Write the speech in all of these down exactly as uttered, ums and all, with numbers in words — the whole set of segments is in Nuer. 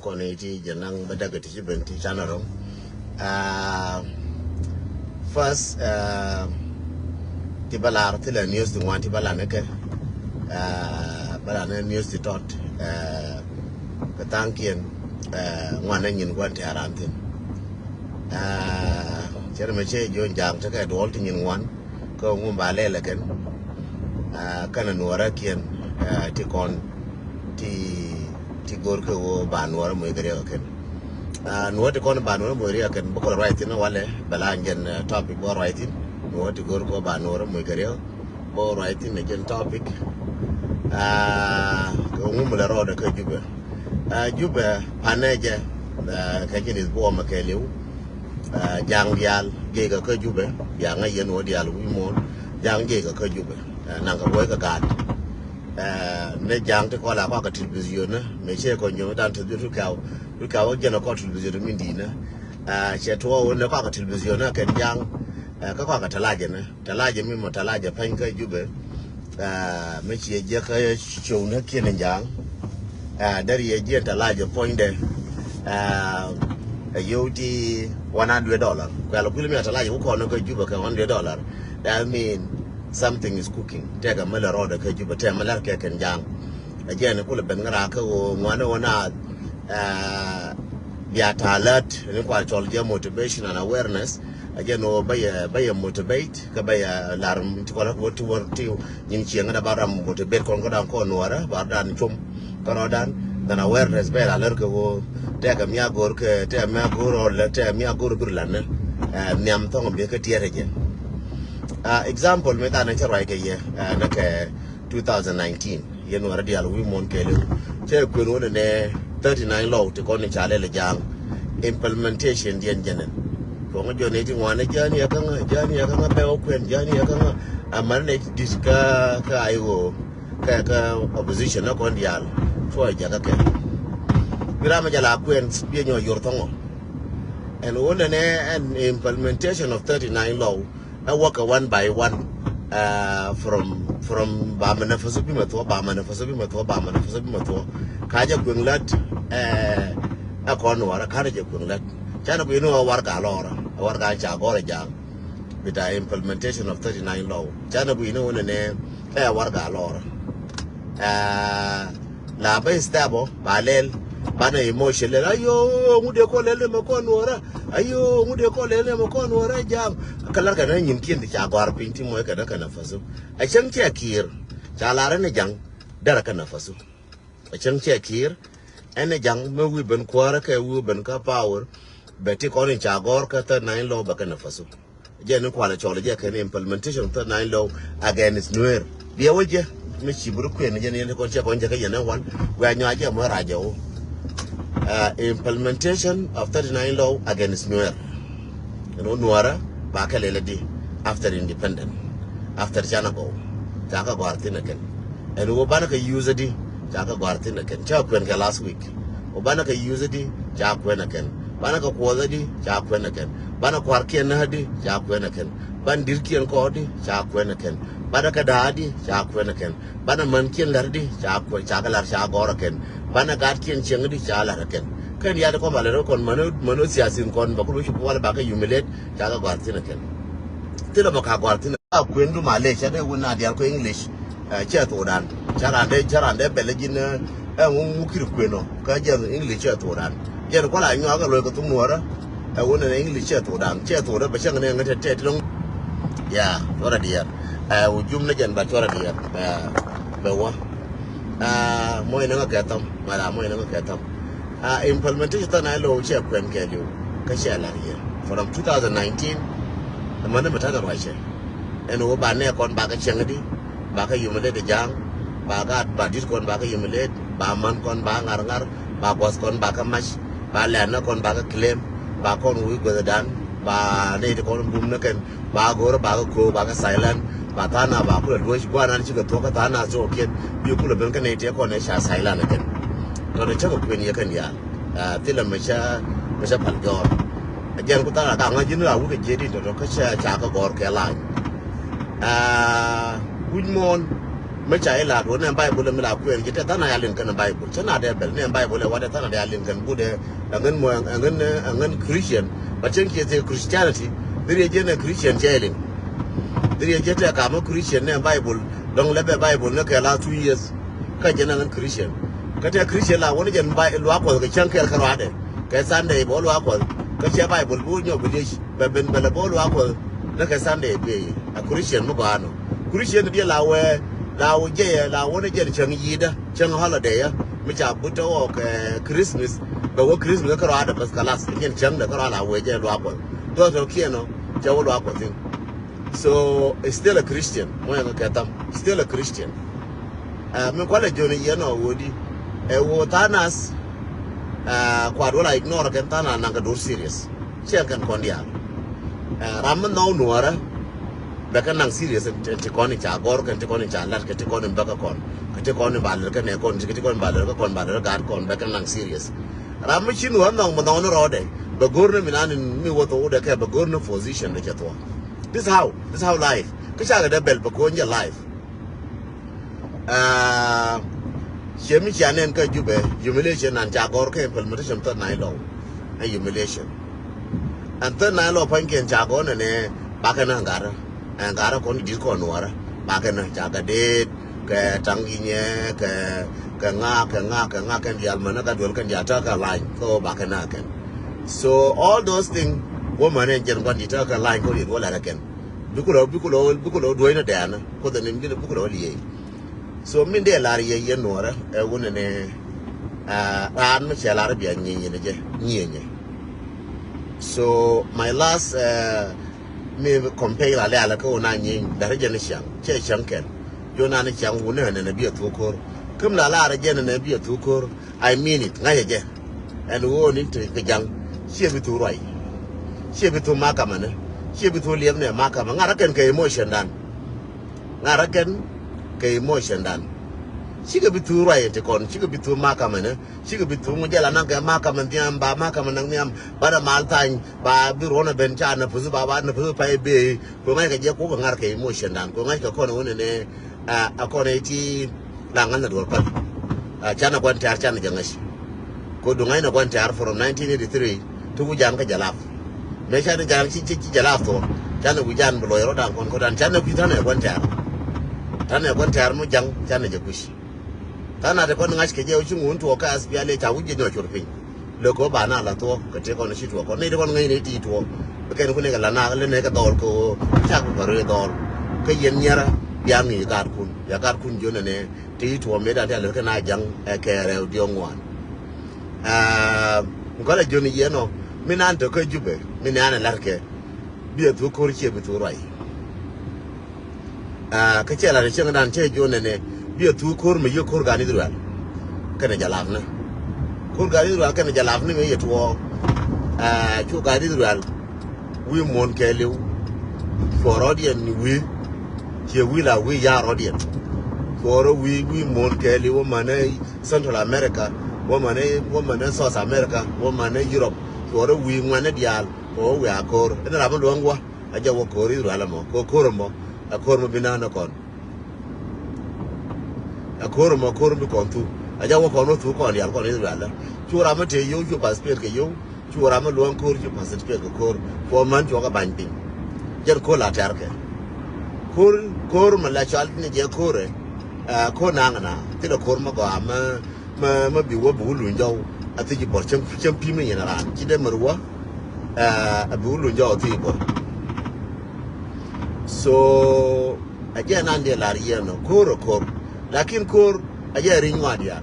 Kɔn iti jɛ naŋ bä däk ti ci ben ti canɛ rɔŋ. Ah, first, ah, ti bä lar thilɛ news ti ŋuan ti bä lar ni kɛ. Ah, bä lar ni news ti tɔt. Ah, kɛ thaŋkiɛn, ah, ŋuan ni nyin guan ti aran thin. Ah, cɛ rɛ mɛ cɛ jiɔn jaŋ tekɛ duɔl ti nyin ŋuan. Kä ŋum ba lɛl ɛ kɛn. Ah, kɛn a nuɔrä kiɛn, ah, ti kɔn ti, ti go̱r kɛ ɣöö ba nuɔrä moc kɛ riɛk ɛ kɛn. Ah, nuɔrä ti kɔn ba nuɔrä moc riɛk ɛ kɛn bä kɔl ruac thin walɛ bɛ la jɛn, ah, topic bä ruac thin. Nuɔrä ti go̱r kɛ ɣöö ba nuɔrä moc kɛ riɛk bä ruac thin ɛ jɛn topic. Ah, kɛ ŋum lɛ rɔɔdɛ kä Jubɛ. Ah, Jubɛ panɛ jɛ, ah, kɛ jɛn is buɔmɛ kɛ liw. Ah, ja̱a̱ŋ diaal jiɛc kɛ kä Jubɛ, ja̱a̱ŋ a yɛn wä diaal wi̱i̱ muɔ̱ɔ̱n, ja̱a̱ŋ jiɛc kɛ kä Jubɛ. Ah, naŋ kɛ buɔ̱y kɛ gaat. Ah, ni ja̱a̱ŋ ti kɔn la kɔakɛ television ni, mëë cɛ kɔn nyɔm dan television rut kaw, rut kaw jɛn kɔn television min di̱i̱t ni. Ah, cɛ tuɔɔk wä ni kɔakɛ television ni kɛn ja̱a̱ŋ, ah, kä kɔakɛ tɛlajɛ ni. Tɛlajɛ mi mɔ tɛlajɛ pɛny kä Jubɛ. Ah, mi ciɛ jiɛ kä ciow ni kiɛn in ja̱a̱ŋ. Ah, deri yɛ jiɛn tɛlajɛ puɔ̱nydɛ. Ah, a yiow ti one hundred dollar. Kuɛl kuil mi a tɛlajɛ ku kɔn kä Jubɛ kɛ one hundred dollar. That mean something is cooking. Tɛkɛ mi lɛ rɔɔdɛ kä Jubɛ, tɛkɛ mi lɛ kɛ kɛn ja̱a̱ŋ. A jiɛn kulɛ ben ŋära kä ɣöö ŋuani ɣöö naath, ah, bia ta̱a̱ lät ni kua cɔl jɛ motivation and awareness. A jɛn ɣöö bä yɛ, bä yɛ motivate, kä bä yɛ lar ti kɔn wä ti wä ti nyin cieŋ da ba ram motivate kɔn kä dan kɔn nuɔrä, ba dan cum kä rɔ dan. Then awareness bä yɛ la lär kɛ ɣöö tɛkɛ mi a go̱r kɛ, tɛkɛ mi a go̱r rɔ lɛ, tɛkɛ mi a go̱r bir lan ni. Eh, nhiam thɔŋ bi kä tiɛt jɛ. Ah, example mi than cɛ ruac kɛ yɛ, eh, nɛ kɛ two thousand nineteen. Yɛn wä rɛ diaal wi̱i̱ muɔ̱ɔ̱n kɛɛliw. Cɛ kuën wä nɛ nɛ thirty nine law ti kɔn ni ca lɛl ja̱a̱ŋ. Implementation diɛn jɛnɛn. Kɔŋ jɔ nɛ ti ŋuan ni ja̱a̱ni yɛ käŋä, ja̱a̱ni yɛ käŋä bɛ wä kuɛn, ja̱a̱ni yɛ käŋä. Aman nɛ dit kä, kä I O, kä, kä opposition ni kɔn diaal. Cuɔ jɛ kä kɛ. Bi ram jɛ la kuɛn, bi nyɔ yor thɔŋɔ. Ɛn wä nɛ nɛ ɛn implementation of thirty nine law. Ɛ wäkɛ one by one, eh, from, from ba mɛ nɛ fäsu bi mɛ thuɔ, ba mɛ nɛ fäsu bi mɛ thuɔ, ba mɛ nɛ fäsu bi mɛ thuɔ. Ka jɛ kueŋ lät, eh, ɛ kɔn nuɔrä, ka jɛ kueŋ lät. Canɛ kui̱ ni ɣä warɛga lɔrä, ɛ warɛga ca gɔrɛ ja̱a̱ŋ. Bita implementation of thirty nine law. Canɛ kui̱ ni ɣä nɛ nɛ, ɛ warɛga lɔrä. Eh, la bä step ɔ ba lɛl, banɛ emotion lɛl, ayo, ŋut dee kɔ lɛl ni mɛ kɔn nuɔrä, ayo, ŋut dee kɔ lɛl ni mɛ kɔn nuɔrä ja̱a̱ŋ. Kä lar kɛ nä nyin kiɛn ti ca gɔ̱a̱r piny ti mɔc kɛ nä kɛ nɛ fäsu. A cäŋ cɛ kiir ca lar ɛn ɛ ja̱ŋ, derɛ kɛ nɛ fäsu. A cäŋ cɛ kiir ɛn ɛ ja̱ŋ mɛ wi̱i̱ ben kuäärä kɛ wi̱i̱ ben kä power. Bɛ ti kɔn in ca gɔ̱a̱r kä thirty nine law bɛ kɛ nɛ fäsu. Jɛ ni kualɛ cɔl jɛ kɛn implementation of thirty nine law against Nuer. Biɛ wä jɛ mi ci buru kuɛn jɛ ni yɛn kɔn cɛ kɔn jɛ kɛ yɛn ɛ wan. Wɛ a nyɔ a jɛ mɔ ra jɛ wo. Uh, implementation of thirty nine law against Nuer. Ɛn wä nuɔrä ba kɛ lɛlɛ di after independent. After canɛ gɔw. Ca kɛ gɔar thin ɛ kɛn. Ɛn wä banɛ kɛ use di ca kɛ gɔar thin ɛ kɛn. Ca kuɛn kɛ last week. Wä banɛ kɛ use di ca kuɛn ɛ kɛn. Banɛ kɛ kuɔth di ca kuɛn ɛ kɛn. Banɛ kuarkiɛn nä di ca kuɛn ɛ kɛn. Ban dirkiɛn kɔɔdi ca kuɛn ɛ kɛn. Banɛ kɛ daadi ca kuɛn ɛ kɛn. Banɛ mänkiɛn lar di ca kuɛn, ca kɛ lar ca gɔr ɛ kɛn. Banɛ gatkiɛn cieŋ di ca lar ɛ kɛn. Kɛn yat kɔn ba lɛ rɔ kɔn män, män siasin kɔn ba kul wä cup wal ba kɛ humiliate ca kɛ gɔr thin ɛ kɛn. Thilɛ mɔ ka gɔr thin ɛ. A kuɛn du ma lɛ ca dee wun na dial kɔ English. Eh, cɛ thokdan. Ca randɛ, ca randɛ bɛlɛ ji̱n, eh, ŋu, ŋu kir kuenɔ. Kä jɛ English cɛ thokdan. Jɛ ni kuala nyuak kɛ loy kɛ thuk nuɔrä. Eh, wun ni English cɛ thokdan. Cɛ thokdan bɛ cɛ ŋɛ ŋɛ tɛ tɛ ti lɔŋ. Ya, cuɔrɛ diɛɛr. Eh, wujum ni jɛn ba cuɔrɛ diɛɛr. Eh, bɛ wä. Ah, mɔy ni ŋɛ kɛ thɔm. Mara mɔy ni ŋɛ kɛ thɔm. Ah, implementation thana ilo cɛ kuɛn kɛ liu. Kä cɛ lar yɛ. From two thousand nineteen. Mani mɛ tani ruacɛ. Ɛn wä ba nɛ kɔn ba kɛ cɛŋ di. Ba kɛ yumɛ lɛ di ja̱a̱ŋ. Ba gaat ba dit kɔn ba kɛ yumɛ lɛ. Ba man kɔn ba ŋar ŋar. Ba guath kɔn ba kɛ mac. Ba lɛn nä kɔn ba kɛ claim. Ba kɔn wui guäthɛ dan. Ba nɛ di kɔn bum nä kɛn. Ba go̱o̱r ba kɛ ko̱o̱k ba kɛ silent. Ba tha̱a̱ŋ na ba kulɛ luɔ̱c guanan cikɛ thuɔ̱k kä tha̱a̱ŋ na thuɔ̱k kiɛn. Bi kulɛ ben kä nɛ tiɛ kɔn ɛ ca silent kɛn. Tɔnɛ cä kɛ kuën yɛ kɛn ya̱a̱. Ah, thilɛ mɛ cä, mɛ cä pal jɔɔr. Ɛ jɛn ku tha̱a̱ŋ a ka̱a̱ŋ ŋa̱c ji̱n la wut kɛ jiɛ di tɔ̱tɔ̱ kä cä ca kɛ gɔ̱r kɛ la̱a̱ny. Ah, wi̱c muɔ̱ɔ̱n. Mi ca ilat wä nɛ Bible mi la kuɛn ji̱ tɛ than a ya liŋ kɛn Bible. Cä na dee bɛl nɛ Bible ɛ wa tɛ than a dee ya liŋ kɛn budɛ. Ɛŋɛn mɔ ɛŋɛn ɛŋɛn Christian. But cɛn kiɛ thie Christianity. Dhiriɛ jɛ nɛ Christian cɛ liŋ. Dhiriɛ jɛ tɛ kamä Christian nɛ Bible. Dɔŋ lɛ bɛ Bible nɛ kɛ last two years. Kä jɛ nɛ ɛŋɛn Christian. Kä tɛ Christian la wä ni jɛn luaak Kuɔth kɛ cäŋ kɛɛl kä ruaadɛ. Kɛ Sunday bä luaak Kuɔth. Kä cɛ Bible bi wä nyɔk bi liec. Bɛ ben bɛ lɛ bä luaak Kuɔth. Nɛ kɛ Sunday bɛ a Christian mi gɔaa nɔ. Christian diɛ la wee la wä jɛ la wä ni jɛn cäŋ yi̱i̱dä cäŋ holiday ya mi ca but tɔ wä kɛ Christmas bɛ wä Christmas kä rɔadɛ bäth kalas jɛn cäŋ dɛ kä rɔa la wee jɛ luaak Kuɔth. Duɔth tɔ kiɛn ɔ cɛ wä luaak Kuɔth thin. So it's still a Christian. Mɔ yɛ kɛ kɛ tham still a Christian. Ɛ mi kualɛ joni yɛn ɔ wodi ɛ wo thanas. Ɛ kuat wä la ignore kɛn thanas naŋ kɛ dur serious. Ciɛ kɛn kɔn diaal. Ɛ ram mi nhɔw nuɔrä. Bɛ kɛ naŋ serious ɛn ti kɔn in ca gɔr kɛn ti kɔn in ca lat kɛ ti kɔn in bä kɛ kɔn kɛ ti kɔn in ba lɛr kɛ nɛ kɔn kɛ ti kɔn in ba lɛr kɛ kɔn ba lɛr gaat kɔn bɛ kɛ naŋ serious. Ram mi ci nuɔrä nhɔŋ mi nhɔw ni rɔɔdɛ bɛ go̱r ni mi nan in mi wä thok wä dɛ kɛ bɛ go̱r ni position dɛ cɛ thuɔ. This how this how life kä cakɛ dɛ bɛl bɛ ko̱n jɛ life. Aa, ciɛ mi cia nɛn kä Jubɛ, humiliation nan ca gɔr kä implementation third nine law. Ɛ humiliation. And third nine law pa̱nykiɛn ca gɔr nɛnɛ bakɛ na ŋa̱rä. Ɛ ŋa̱rä kɔn dit kɔn nuɔrä bakɛ na ca kɛ det kɛ taŋ ginyɛ kɛ kɛ ŋa kɛ ŋa kɛ ŋa kɛn diaal mänä ka duel kɛn diaal tä kɛ lany kä bakɛ na kɛn. So all those things woman ɛn jɛn gua̱n dit tä kɛ lany kɔ dit wä lɛrɛ kɛn. Bikɛ lɔ bikɛ lɔ bikɛ lɔ duɔ̱cnɛ dɛɛnä kuoth ɛn in bikɛ lɔ liey. So min dee lar yɛ yɛ nuɔrä ɛ wunɛ ni raan mi cɛ lar bia nyieny yɛn jɛ nyieny. So my last mi campaign la lɛ alɛ kä wuna nyieny lar jɛ ni ciaŋ cɛ ciaŋ kɛn. Jɔ na ni ciaŋ wunɛ nɛ nɛ bia thuk ko̱r. Kä mi la lar jɛ nɛ nɛ bia thuk ko̱r. I mean it, ŋa̱cä jɛ. Ɛn ɣöö ni ti kɛ ja̱ŋ ciɛ bi thuk ruac. Ciɛ bi thuk makamä ni ciɛ bi thuk liɛp ni makamä ŋa̱rä kɛn kɛ emotion dan. Ŋa̱rä kɛn kɛ emotion dan. Cikɛ bi thuk ruac ti kɔn cikɛ bi thuk makamä ni cikɛ bi thuk ŋu jɛ la naŋ kɛ makamä nhiam ba makamä naŋ nhiam ba dɛ mal thany ba bi ruɔ̱n ɛ ben ca nɛ puth ba ba nɛ puth pay bee. Kɛ ŋa̱c kɛ jɛ kuk kɛ ŋa̱r kɛ emotion dan kɛ ŋa̱c kɛ kɔn ɣöö ni ni a kɔn ɛ ti. La ŋa̱n na duɔl pal. Canɛ gua̱n tɛ̈r canɛ jɛ ŋäc. Ko duŋ ŋa̱c na gua̱n tɛ̈r from nineteen eighty-three ti wi̱c jan kä jalap. Mëë canɛ jan ci ci ci jalap thuɔ̱k canɛ wi̱c jan bi luɔc rɔ̱dan kɔn ko̱dan canɛ kui̱ thanɛ gua̱n tɛ̈r. Thanɛ gua̱n tɛ̈r mi ja̱ŋ canɛ jɛ kui̱c. Thanɛ te kɔn ŋa̱c kɛ jɛ wi̱c ci ŋun tuɔɔk kä aspial ca wi̱c jɛ nyɔc cor piny. Lɛ kɔ ba na la thuɔk kɛ ti kɔn ci tuɔk kɔn ni ti kɔn ŋäc ni ti tuɔk. Kɛn kun ni kɛ la na lɛ ni kɛ dhɔl kɛ ɣöö cak kɛ röö dhɔl. Kä yɛn nyɛrä bia ŋi̱i̱c gaatkun bia gaatkun jiön ɛnɛ ti tuɔk mëë dan ti a lät kɛ na ja̱ŋ ɛ kɛ rɛw diɔ̱k ŋuan. Ɛɛ kɔlɛ jiön yɛn ɔ mi nan tɔ kä Jubɛ mi nan ɛ la̱rkɛ. Biɛ thuk ko̱r ciɛ bi thuk ruac. Aa kä cɛ lat cieŋ dan cɛ jiɔn nɛnɛ biɛ thuk ko̱r mi yiëk ko̱r gan Israel. Kɛnɛ jalapnä ko̱r gan Israel kɛnɛ jalapnä mi yɛ tuɔɔk. Aa cu gan Israel wi̱i̱ muɔ̱n kɛɛliw. Cuɔ rɔ̱diɛn wi̱i̱ ciɛ wi̱i̱ la wi̱i̱ ya̱a̱ rɔ̱diɛn. Cuɔ rɔ wi̱i̱ wi̱i̱ muɔ̱n kɛɛliw wä manɛ Central America wä manɛ wä manɛ South America wä manɛ Europe. Cuɔ rɔ wi̱i̱ ŋuɛnɛ diaal kɛ wä wiaa ko̱r ɛn ram mi luäŋ wä. A jɛ wä ko̱r Israel ɛmɔ kɛ ko̱r ɛmɔ. Ɛ ko̱r mɔ bi naan ɛ kɔn. Ɛ ko̱r ɛmɔ ko̱r mi kɔn thuk a jɛ wä kɔn wä thuk kɔn diaal kɔn Israel ɛ. Cu ram mi tëë yio̱w cu participate kɛ yio̱w. Cu ram mi luäŋ ko̱r cu participate kɛ ko̱r. Cuɔ män cuɔ kɛ bany piny. Jɛn ko̱r la tɛ̈r kɛ ko̱r ko̱r mi la cɔal ni jɛ ko̱r ɛ. Ɛ ko̱r naŋ na thilɛ ko̱r mi gɔaa mi Mä mä bi wä bi wä luny jɔw a thiec bɔr cäŋ cäŋ pi̱ mi yɛn raan ci dee mär wä. A bi wä luny jɔw a thiec bɔr. So a jɛ nan diɛ lar yɛn nɔ ko̱r a ko̱r. Lakin ko̱r a jɛ ri̱ny ŋɔa diaal.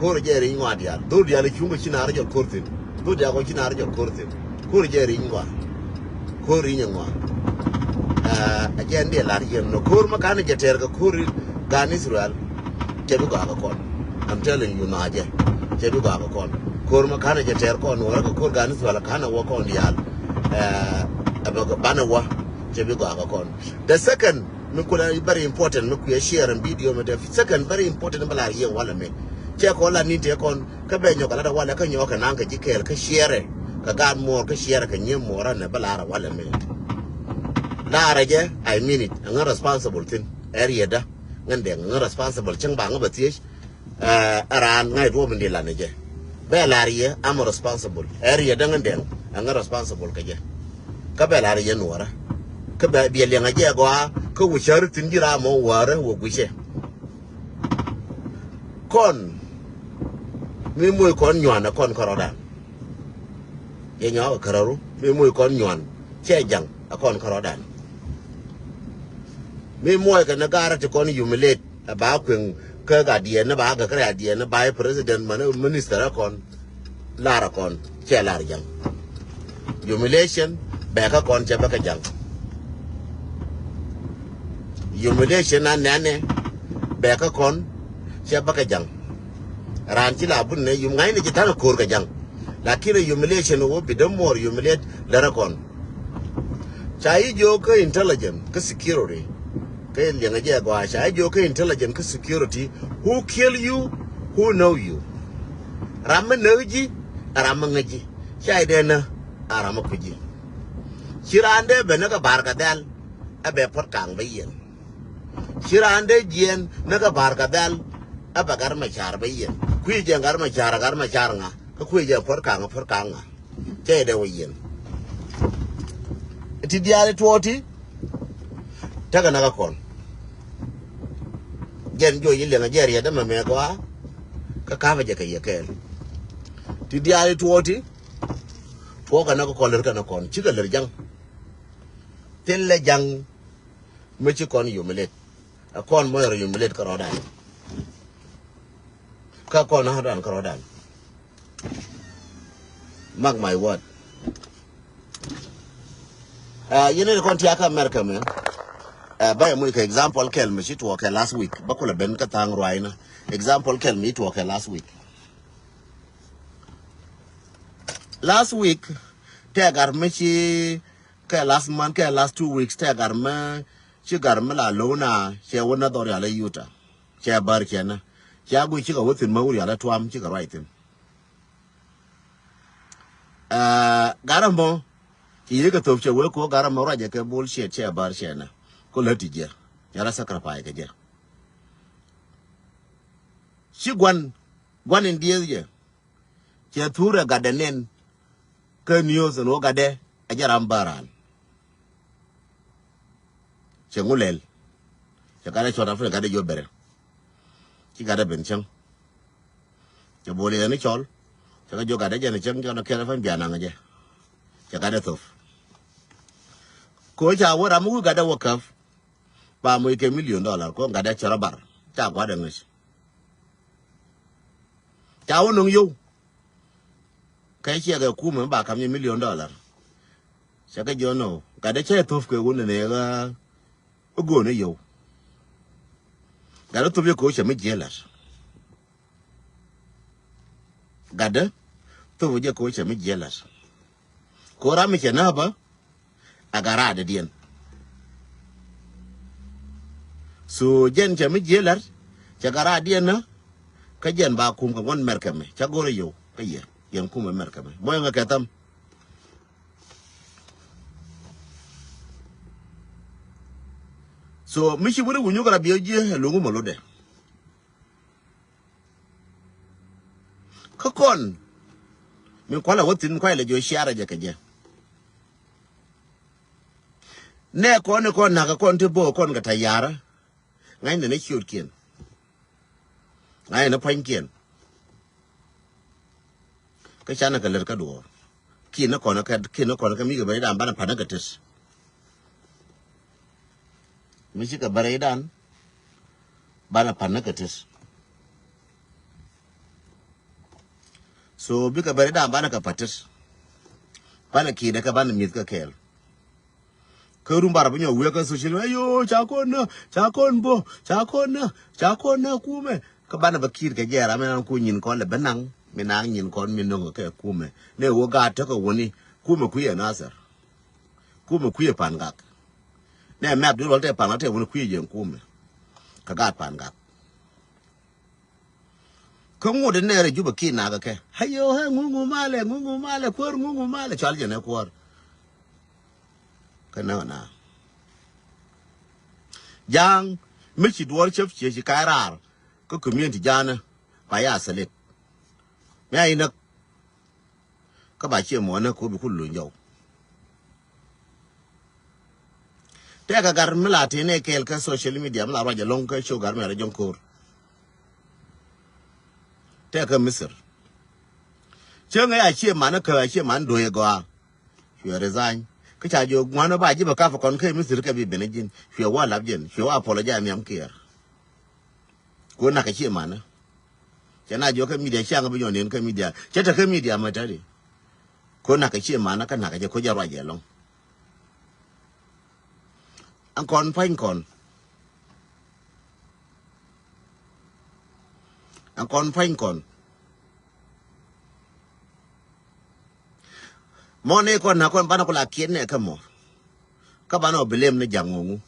Ko̱r a jɛ ri̱ny ŋɔa diaal dhol diaal cuŋ kɛ ci naar jɔl ko̱r thi̱n. Dhol diaal kɔ ci naar jɔl ko̱r thi̱n. Ko̱r a jɛ ri̱ny ŋɔa. Ko̱r ri̱ny ŋɔa. A jɛ nan diɛ lar yɛn nɔ ko̱r ma kanɛ jɛ tɛɛr kɛ ko̱r gan Israel. Cɛ bi gɔaa kɛ kɔn. I'm telling you na jɛ cɛ bi gɔaa kɛ kɔn. Ko̱r ma kanɛ jɛ tɛɛr kɔn wä rɛ kɛ ko̱r gan Israel kanɛ wä kɔn diaal. Ɛ bɛ banɛ wä cɛ bi gɔaa kɛ kɔn. The second mi kulɛ very important mi kuiɛ share in video mi the second very important mi lar yɛ walɛ mi cɛ kɔn la ni tɛ kɔn kä bɛ nyɔk a lat a walɛ kä nyɔk kɛ naŋ kɛ ji̱ kɛɛl kä share kɛ gaat muɔɔr kä share kɛ nyiee muɔɔr anɛ bä lar a walɛ mi. Lar a jɛ I mean it a ŋä responsible thin ɛ riɛtdä. Ŋän Dɛŋ, ŋän responsible, cäŋ ba ŋä bɛ thiec. Ɛ raan ŋa̱c duɔ̱ɔ̱p in di lan ɛ jɛ. Bɛ la̱r yɛ, I'm responsible. Ɛ riɛ däŋ ŋän Dɛŋ, ɛ ŋän responsible kɛ jɛ. Kä bɛ la̱r yɛ nuɔrä. Kä bɛ biɛ liɛŋ ɛ jɛ gɔaa, kä wä cäri thi̱n ji̱ ram mɔ wäärä wä guicɛ. Kɔn mi moc kɔn nyuan ɛ kɔn kärɔ̱dan. Yɛ nyɔak ɛ kärɔ̱ru mi moc kɔn nyuan cɛ jaŋ ɛ kɔn kärɔ̱dan. Mi muɔckɛ ni gaarä ti kɔn humiliate ɛ ba kueŋ kä gadiɛn ni ba gɛ kärɛ adiɛn ni ba president mani minister ɛ kɔn. Lar ɛ kɔn cɛ lar jaŋ. Humiliation bɛ kä kɔn cɛ bä kä jaŋ. Humiliation a nɛnɛ bɛ kä kɔn cɛ bä kä jaŋ. Raan ci la bun nɛ yum ŋa̱cni ci ta̱n ko̱r kä jaŋ. Lakin a humiliation wä bi dämuɔr humiliate lärä kɔn. Ca yi jiök kä intelligence kä security. Kä liɛŋɛ jɛ gɔaa ca yi jiök kä intelligence kä security. Who kill you? Who know you? Ram mi näk ji̱, ram mi ŋäc ji̱. Ca yi dee nä a ram mi kui̱ ji̱. Ci raan dee ben ni kɛ ba̱r kɛ dhɛl. Ɛ bɛ puɔ̱t ka̱a̱ŋ bä yiɛn. Ci raan dee jiɛn ni kɛ ba̱r kɛ dhɛl. Ɛ bɛ gat mɛ ca̱r bä yiɛn. Kui̱ jɛ gat mɛ ca̱r, gat mɛ ca̱r ŋa. Kä kui̱ jɛ puɔ̱t ka̱a̱ŋ, puɔ̱t ka̱a̱ŋ ŋa. Cɛ dee wä yiɛn. Ti diaal tuɔɔti. Tekɛ näkä kɔn. Jɛn juɔc yi liɛŋ a jɛ riɛt dämɛ mɛ gɔaa. Kä ka̱pɛ jɛ kɛ yɛ kɛɛl. Ti diaal tuɔɔti. Tuɔɔkɛ näkä kɔn, lär kɛ näkä kɔn, cikɛ lär ja̱ŋ. Thilɛ ja̱ŋ. Mi ci kɔn yom lɛt. Ɛ kɔn mɔ yɔrɔ yom lɛt kärɔ̱dan. Kä kɔn a dan kärɔ̱dan. Mark my word. Ɛ yɛn ni kɔn tiakä America mɛ. Ɛ bä yɛ muc kɛ example kɛl mi ci tuɔɔkɛ last week. Bä kulɛ ben kä tha̱a̱ŋ ruaacnä. Example kɛl mi ci tuɔɔkɛ last week. Last week tɛ gat mi ci kɛ last month kɛ last two weeks tɛ gat mi ci gat mi la lo̱w na cɛ wä na dhɔr yalɛ yuta. Cɛ bär cɛ na. Cɛ a guic cikɛ wä thin ma wur yalɛ tuam cikɛ ruac thin. Ɛ gat mɔ ci yikɛ thop cɛ wee ko gat mɔ ruacɛ kɛ bullshit cɛ bär cɛ na. Ko lät ti jɛ. Yara sacrifice kɛ jɛ. Ci guan guan in dieth jɛ. Cɛ thurɛ gatdɛ nɛn. Kä news ɛn wä gatdɛ a jɛ ram bä raan. Cɛ ŋu lɛl. Cɛ gatdɛ cɔt afri gatdɛ jiɔ bɛrɛ. Ci gatdɛ ben cäŋ. Cɛ bol yɛ ni cɔl. Cɛ kɛ jiɔ gatdɛ jɛ ni cäŋ cɛ kɛ kɛl fɛn bian naŋ jɛ. Cɛ gatdɛ thop. Ko ca wä ram mi wi̱i̱ gatdɛ wä käp. Ba moc kɛ million dollar ko gatdɛ cɛ rɔ bar. Ca gua̱dɛ ŋäc. Ca wä no̱ŋ yio̱w. Kɛ ciɛ kɛ kumɛ ba kam nyɛ million dollar. Cɛ kɛ jiɔn nɔ gatdɛ cɛ thop kɛ wun nɛ ɣä. Igo̱o̱n iyo̱w. Gatdɛ thop yɛ ko̱ cɛ mi jiɛ lat. Gatdɛ thop jɛ ko̱ cɛ mi jiɛ lat. Ko̱ ram mi cɛ nääpä. A gat raadädiɛn. So jɛn cɛ mi jiɛ lat cɛ gat raadädiɛn nä. Kä jɛn ba kum kɛ ŋuɔ̱n mɛrkɛ mɛ ca go̱rɛ yio̱w kä yɛ yɛn kumɛ mɛrkɛ mɛ mɔyɛ ŋä kɛ tham. So mi ci wuni wunyuk rap yɛ jiɛ ɛ luŋu mɛ lotdɛ. Kä kɔn min kualɛ wä thi̱n kualɛ jiɔ ciarɛ jɛ kɛ jɛ. Nɛ kɔn ni kɔn nakä kɔn ti bo̱o̱ kɔn kɛ tayarä. Ŋa̱cnɛ ni ciötkiɛn. Ŋa̱cnɛ ni pua̱nykiɛn. Kä canɛ kɛ lät kä duɔ̱ɔ̱r. Kiɛ ni kɔn kɛ kiɛ ni kɔn kɛ mi kɛ bɛ idan banɛ panä kɛ tet. Mi cikɛ bɛ rɛydan banɛ panä kɛ tet. So bikɛ bɛ rɛydan banɛ kɛ patet. Banɛ kiɛ ni kɛ banɛ mi̱th kɛ kɛɛl. Kä rum bar bi nyɔ wiɛ kä social media, ayo ca kɔn nä ca kɔn bo̱ ca kɔn nä ca kɔn nä kumɛ. Kä banɛ bä ki̱i̱t kɛ jɛ ram mi nan ku nyin kɔn lɛ bä naŋ mi naŋ nyin kɔn mi no̱ŋ kɛ kumɛ. Nɛ wä gaat tekɛ wäni kumɛ kui̱ ɛ Nasir. Kumɛ kui̱ ɛ Pangak. Nɛ mɛp di luɔl tɛ Pangak tɛ wäni kui̱ ɛ jɛ kumɛ. Kä gaat Pangak. Kä ŋot in nɛɛrɛ Jubɛ kiɛ nakä kɛ. Hayo hɛ ŋuŋu malɛ ŋuŋu malɛ kuäär ŋuŋu malɛ cual jɛ nɛ kuäär. Kä nä na ja̱a̱ŋ Mi ci duɔɔr cäp ciɛ ci ka̱a̱c raar kä community ja̱a̱nä ba ya thälet. Mi a inäk kä ba ciɛ muɔ̱ɔ̱nä ko̱ bi kul luny jɔw. Tɛkɛ gat mi la tëë nɛ kɛɛl kä social media mi la ruac ɛlɔ̱ŋ kä show gat mi a rɛ jɔ̱ŋ ko̱r. Tɛkɛ Misir. Cäŋ ɛ a ciɛ man kä a ciɛ man do̱o̱c ɛ gɔaa. Cuɛ resign. Kä ca jiök ŋuan ba ji̱ bɛ kap kɔn kä Misir kɛ bi ben ji̱n. Cuɛ wa lap ji̱n. Cuɛ wa apologize nhiam kiɛɛr. Ko nak kɛ ciɛ manä. Cɛ na jiök kä media ciaŋ bi nyɔn nin kä media. Cɛ te kä media mɛ tɛdi. Ko nak kɛ ciɛ manä kä nak kɛ jɛ ko jɛ ruac jɛ lɔŋ. An kɔn pa̱ny kɔn. An kɔn pa̱ny kɔn. Mɔ ni kɔn na kɔn banɛ kula kiɛn nɛ kä mɔ. Kä banɛ ɔ bilem ni jaŋ ŋuŋu.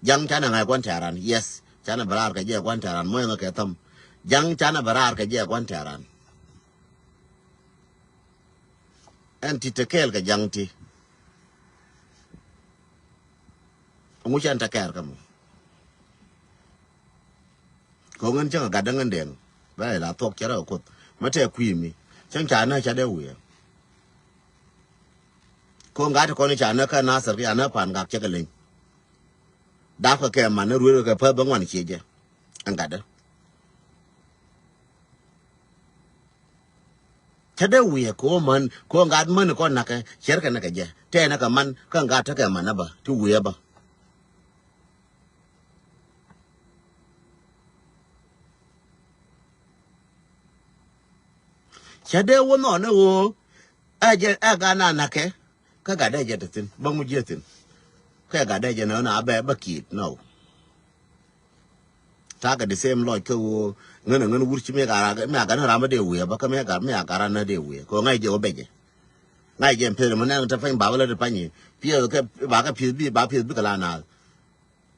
Jaŋ canɛ ŋa̱c gua̱n tɛ̈ran. Yes. Canɛ bɛ raar kɛ jɛ gua̱n tɛ̈ran. Mɔ yɛn kɛ thäm. Jaŋ canɛ bɛ raar kɛ jɛ gua̱n tɛ̈ran. Ɛn ti te kɛɛl kɛ jaŋ ti. Ŋu cɛn te kɛɛr kä mɔ. Ko̱ ŋän cäŋ a gat däŋ ŋän dɛŋ. Bɛ la thuɔk cɛ rɛ kuoth. Mä tɛ kui̱ mi. Cäŋ ca nä ca dee wiɛ. Ko̱ ŋa̱t kɔn ca nä kä Nasir ki ca nä pan gak cɛ kɛ leny. Dap kɛ kɛ man ni ruer kɛ pä bä ŋuan cie jɛ. Ɛn gatdä. Cä dee wiɛ ko̱ män ko̱ ŋa̱t män kɔn nakɛ cɛr kɛ nakɛ jɛ tɛɛnɛ kɛ man kä ŋa̱t tekɛ man nä bä ti wiɛ bä. Cä dee wä nhɔn ni ɣöö ɛ jɛ ɛ gat na nakɛ. Kä gat dee jɛ te thi̱n bä ŋu jiɛ thi̱n. Kɛ gat dee jɛ nä na bɛ bä kiit nɔ. Takɛ the same lɔc kä ɣöö ŋän ɛ ŋän wur ci mi gat mi a gat ni ram bä dee wiɛ bä kä mi a gat mi a gat ran nä dee wiɛ kɛ ɣöö ŋa̱c jɛ wä bɛ jɛ. Ŋa̱c jɛ peth mɛ nɛn te pany ba bä lät pany i̱ pieth kɛ ba kɛ pieth bi ba pieth bi kɛ la naath.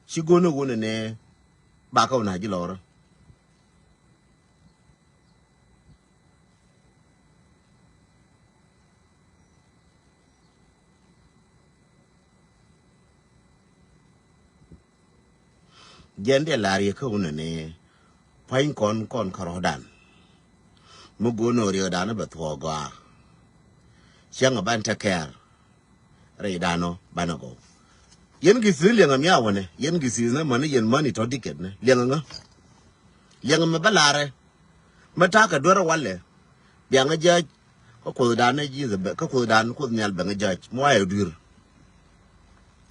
Ci go̱n ni wun ni nɛ ba kɛ wun a ji̱ lɔrä. Jɛn diɛ lar yɛ kä wunɛ ni pua̱ny kɔn kɔn kärɔ̱dan. Mi go̱o̱n ɔ riɛkdan bɛ thuɔɔk gɔaa. Cäŋ ɛ ban te kɛɛr. Rɛydan ɔ banɛ gɔw. Yɛn gi̱th ni liɛŋɛ mi a wänɛ yɛn gi̱th ni mäni yɛn mäni tɔ̱ dikɛt ni liɛŋɛ ŋä. Liɛŋɛ mɛ bä larɛ. Mɛ ta̱a̱ kɛ duer walɛ. Biaŋä jääc. Kä kuothdan ni ji̱th kä kuothdan kuoth nhial bɛŋä jääc mi wayɛ dui̱r.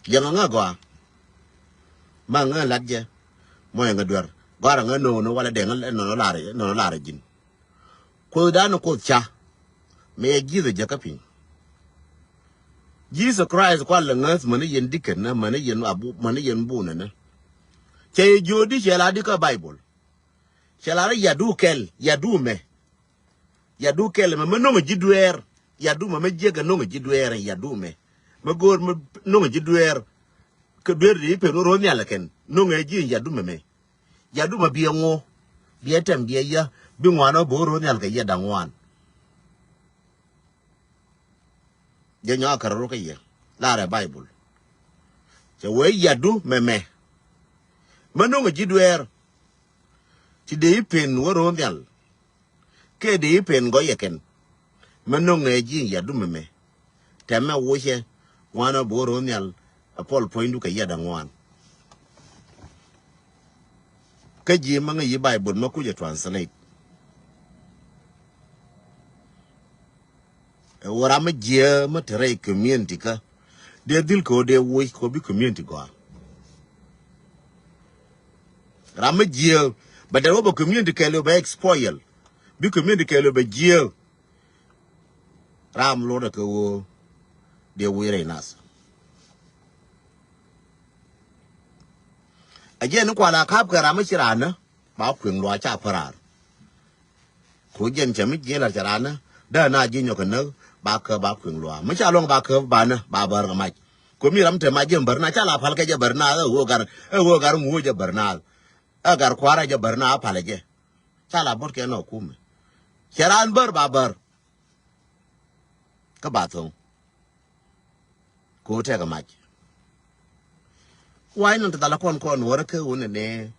Liɛŋɛ ŋä gɔaa. Ma ŋä lat jɛ. Mɔyɛ ŋä duer gɔaa rɛ ŋä no̱o̱ŋ ni walɛ dɛŋä nɔnɔ larɛ ji̱n. Kuothdan ni kuoth ca. Mɛ yɛ ji̱th ɛ jɛ kä piny. Jesus Christ kual lɛ ŋäth mäni yɛn dikɛn nä mäni yɛn abu mäni yɛn bunɛ nä. Cɛ yɛ jiöödi cɛ la di kä Baibol. Cɛ la rɛ yadu kɛl yadu mɛ. Yadu kɛl mɛ mɛ no̱ŋɛ ji̱ dueer. Yadu mɛ mɛ jiäkɛ no̱ŋɛ ji̱ dueer yadu mɛ. Mɛ go̱o̱r mɛ no̱ŋɛ ji̱ dueer. Kɛ dueer di pen wä ro̱o̱ nhial kɛn no̱ŋɛ ji̱ yadu mɛ mɛ. Yadu mɛ biɛ ŋu biɛ tɛm biɛ yä bi ŋuan ɔ bo̱o̱ ro̱o̱ nhial kɛ yɛ da̱ŋ ŋuan. Jɛ nyɔak kärä ruk kä yɛ. Larɛ Baibul. Cɛ wee yadu mɛmɛ. Mä no̱ŋɛ ji̱ dueer. Ti dee i̱ pen wä ro̱o̱ nhial. Kɛ dee i̱ pen gɔyɛ kɛn. Mä no̱ŋɛ ji̱ yadu mɛmɛ. Tɛmɛ wocɛ ŋuan ɔ bo̱o̱ ro̱o̱ nhial. Ɛ pɔl puɔ̱nydu kɛ yɛ da̱ŋ ŋuan. Kä ji̱ mä ŋäc yi Baibul mä kucɛ translate. Ɛ wä ram mä jiääk mä te rɛy community kä dee dhil kɛ wä dee woc kɛ wä bi community gɔaa. Ram mä jiääk bɛ dee wä bɛ community kɛɛl wä bɛ expoil bi community kɛɛl wä bɛ jiääk. Ram lotdɛ kɛ wä dee woc rɛy nath. A jiɛn ni kual a kap kɛ ram mi ci raan nä ba kueŋ luaa ca päraar. Ku jiɛn cɛ mi jiɛn lar cɛ raan nä dee na jiɛ nyɔk kɛ näk ba kä ba kueŋ luaa mi ca luɔŋ ba kä ba nä ba bär kɛ mac. Ku mi ram te mac jiɛn bär na ca la pal kɛ jɛ bär na ɛ ɣöö gar ɛ ɣöö gar ŋuɔ jɛ bär na ɛ gar kua̱rä jɛ bär na a pal jɛ. Ca la bot kɛ nɔ kumɛ cɛ raan bär ba bär. Kä ba thoŋ. Ku tɛkɛ mac. Why not dala kɔn kɔn wara ke wun ne?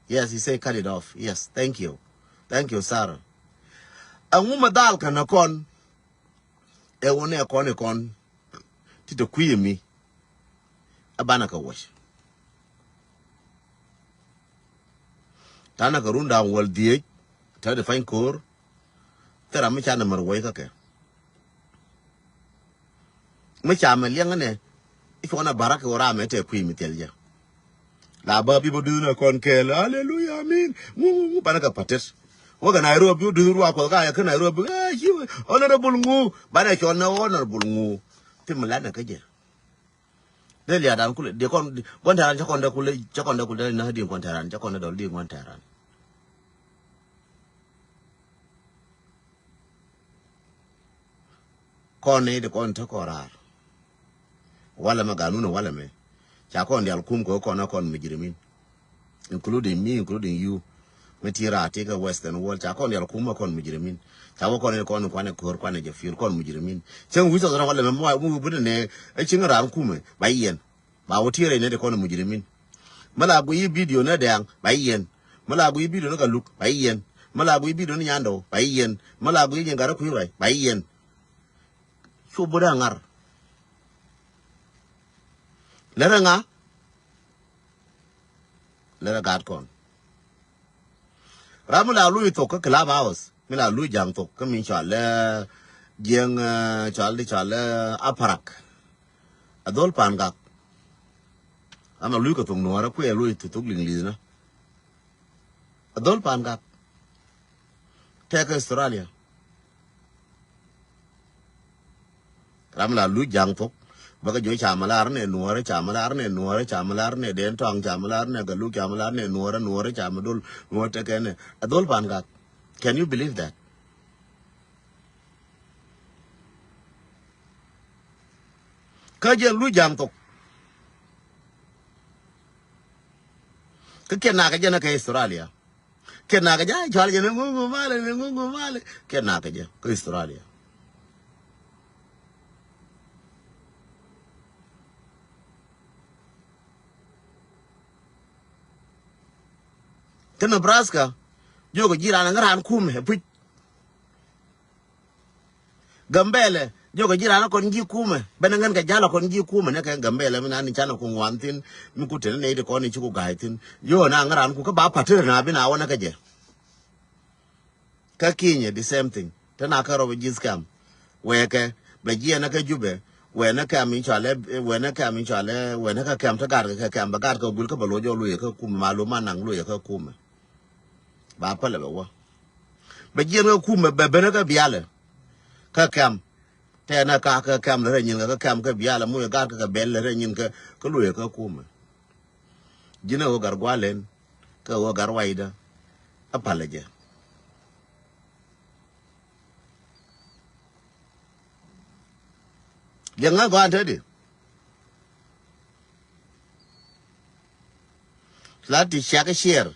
Yes, he say cut it off. Yes, thank you. Thank you, Sarah. Aŋu ma dal kana kɔn. E wun e kɔn e kɔn. Ti te kui̱ mi. A bana ka wac. Tana ka run da̱ŋ wäl dhieec. Te di pany ko̱o̱r. Thera mi ca nä mär wec kä kɛ. Mi ca mɛ liɛŋ nɛ. I̱ cuɔn a barak kɛ wä ram ɛ tɛ kui̱ mi thil jɛ. La bä bi bä duth nɛ kɔn kɛɛl. Aleluya, amin. Ŋu, ŋu, ŋu, banɛ kɛ patet. Wä kɛ Nairobi, wä duth ruak kuɔth ka yɛ kä Nairobi. Ɛ, ci wä, honorable ŋu. Banɛ cɔl nɛ honorable ŋu. Ti mi lat nɛ kä jɛ. Dee lia̱a̱dan kulɛ, dee kɔn, gua̱n tɛran cä kɔn dee kulɛ, cä kɔn dee kulɛ, dee na di̱i̱n gua̱n tɛran, cä kɔn dee dɔl di̱i̱n gua̱n tɛran. Kɔn ni di kɔn te kɔn raar. Walɛ mɛ ganun walɛ mɛ. Ca kɔn dial kum kɛ kɔn a kɔn mujrimin. Including me, including you. Mi ti raa ti kɛ Western world. Ca kɔn dial kum a kɔn mujrimin. Ca wä kɔn ni kɔn kuanɛ ko̱r kuanɛ jɛ fiel kɔn mujrimin. Cäŋ wi̱c thɔth walɛ mɛ mɔ wi̱c bi ni nɛ. Ɛ cieŋ raan kumɛ. Ba yɛn. Ba wä ti rɛy nɛ di kɔn mujrimin. Mi la gui video nɛ dɛŋ. Ba yɛn. Mi la gui video nɛ ka luk. Ba yɛn. Mi la gui video nɛ nyandɔ. Ba yɛn. Mi la gui nyin garɛ kui̱ rɛy. Ba yɛn. Cu bä dee ŋar. Lärä ŋa? Lärä gaat kɔn. Ram mi la lui thok kä Clubhouse. Mi la lui ja̱ŋ thok kä mi cɔal, eh, jiɛŋ, eh, cɔal di cɔal, eh, Aparak. A dhol pan gak. Ram la lui kɛ thok nuɔrä kuɛ lui thok thok liŋ li̱thna. A dhol pan gak. Tɛk Australia. Ram la luc ja̱ŋ thok. Bä kɛ jiɔ ca mi lar nɛ nuɔrä, ca mi lar nɛ nuɔrä, ca mi lar nɛ den tɔaŋ, ca mi lar nɛ galuk, ca mi lar nɛ nuɔrä, nuɔrä ca mi dol, nuɔrä tɛkɛ nɛ. A dhol pan gak. Can you believe that? Kä jɛ luc ja̱ŋ thok. Kä kiɛ nak jɛ nɛ kɛ Australia. Kiɛ nak jɛ, cual jɛ ni ŋuŋ ŋuŋ mali, ni ŋuŋ ŋuŋ mali. Kiɛ nak jɛ kä Australia. Kä Nebraska, jiök ji̱ ran ŋäran kumɛ puc. Gambɛlɛ, jiök ji̱ ran kɔn ji̱ kumɛ. Bɛn ŋän kɛ jal kɔn ji̱ kumɛ, nɛ kɛ Gambɛlɛ mi nan ni can ku ŋuan thin, mi ku ten nɛ iti kɔn i̱ ci ku ga̱a̱c thin. Jiök na ŋäran ku kä ba pa̱t tër na bi na wä nɛ kä jɛ. Kä Kinyɛ the same thing. Te na kä rɔb ji̱th kɛm. Wɛɛkɛ bɛ jiɛn kä Jubɛ. Wɛɛnɛ kɛm in cɔalɛ, wɛɛnɛ kɛm in cɔalɛ, wɛɛnɛ kä kɛm te gat kɛ kɛm bɛ gat kɛ guil kä bɛ loc jɔ loyɛ kä kumɛ, ma lo ma naŋ loyɛ kä kumɛ. Ba pälɛ bɛ wä. Bɛ jiɛn kä kumɛ bɛ benɛ kä bialɛ. Kä kɛm. Tɛɛnɛ ka kä kɛm lɛ rɛ nyin kä kɛm kä bialɛ, mucɛ gat kä kɛ bɛl lɛ rɛ nyin kä, kä loyɛ kä kumɛ. Ji̱n ɛ ɣöö gat gua̱a̱ len kä ɣöö gat waydä. A palä jɛ. Liɛŋä gɔaa te di. La ti ciak ciɛɛr.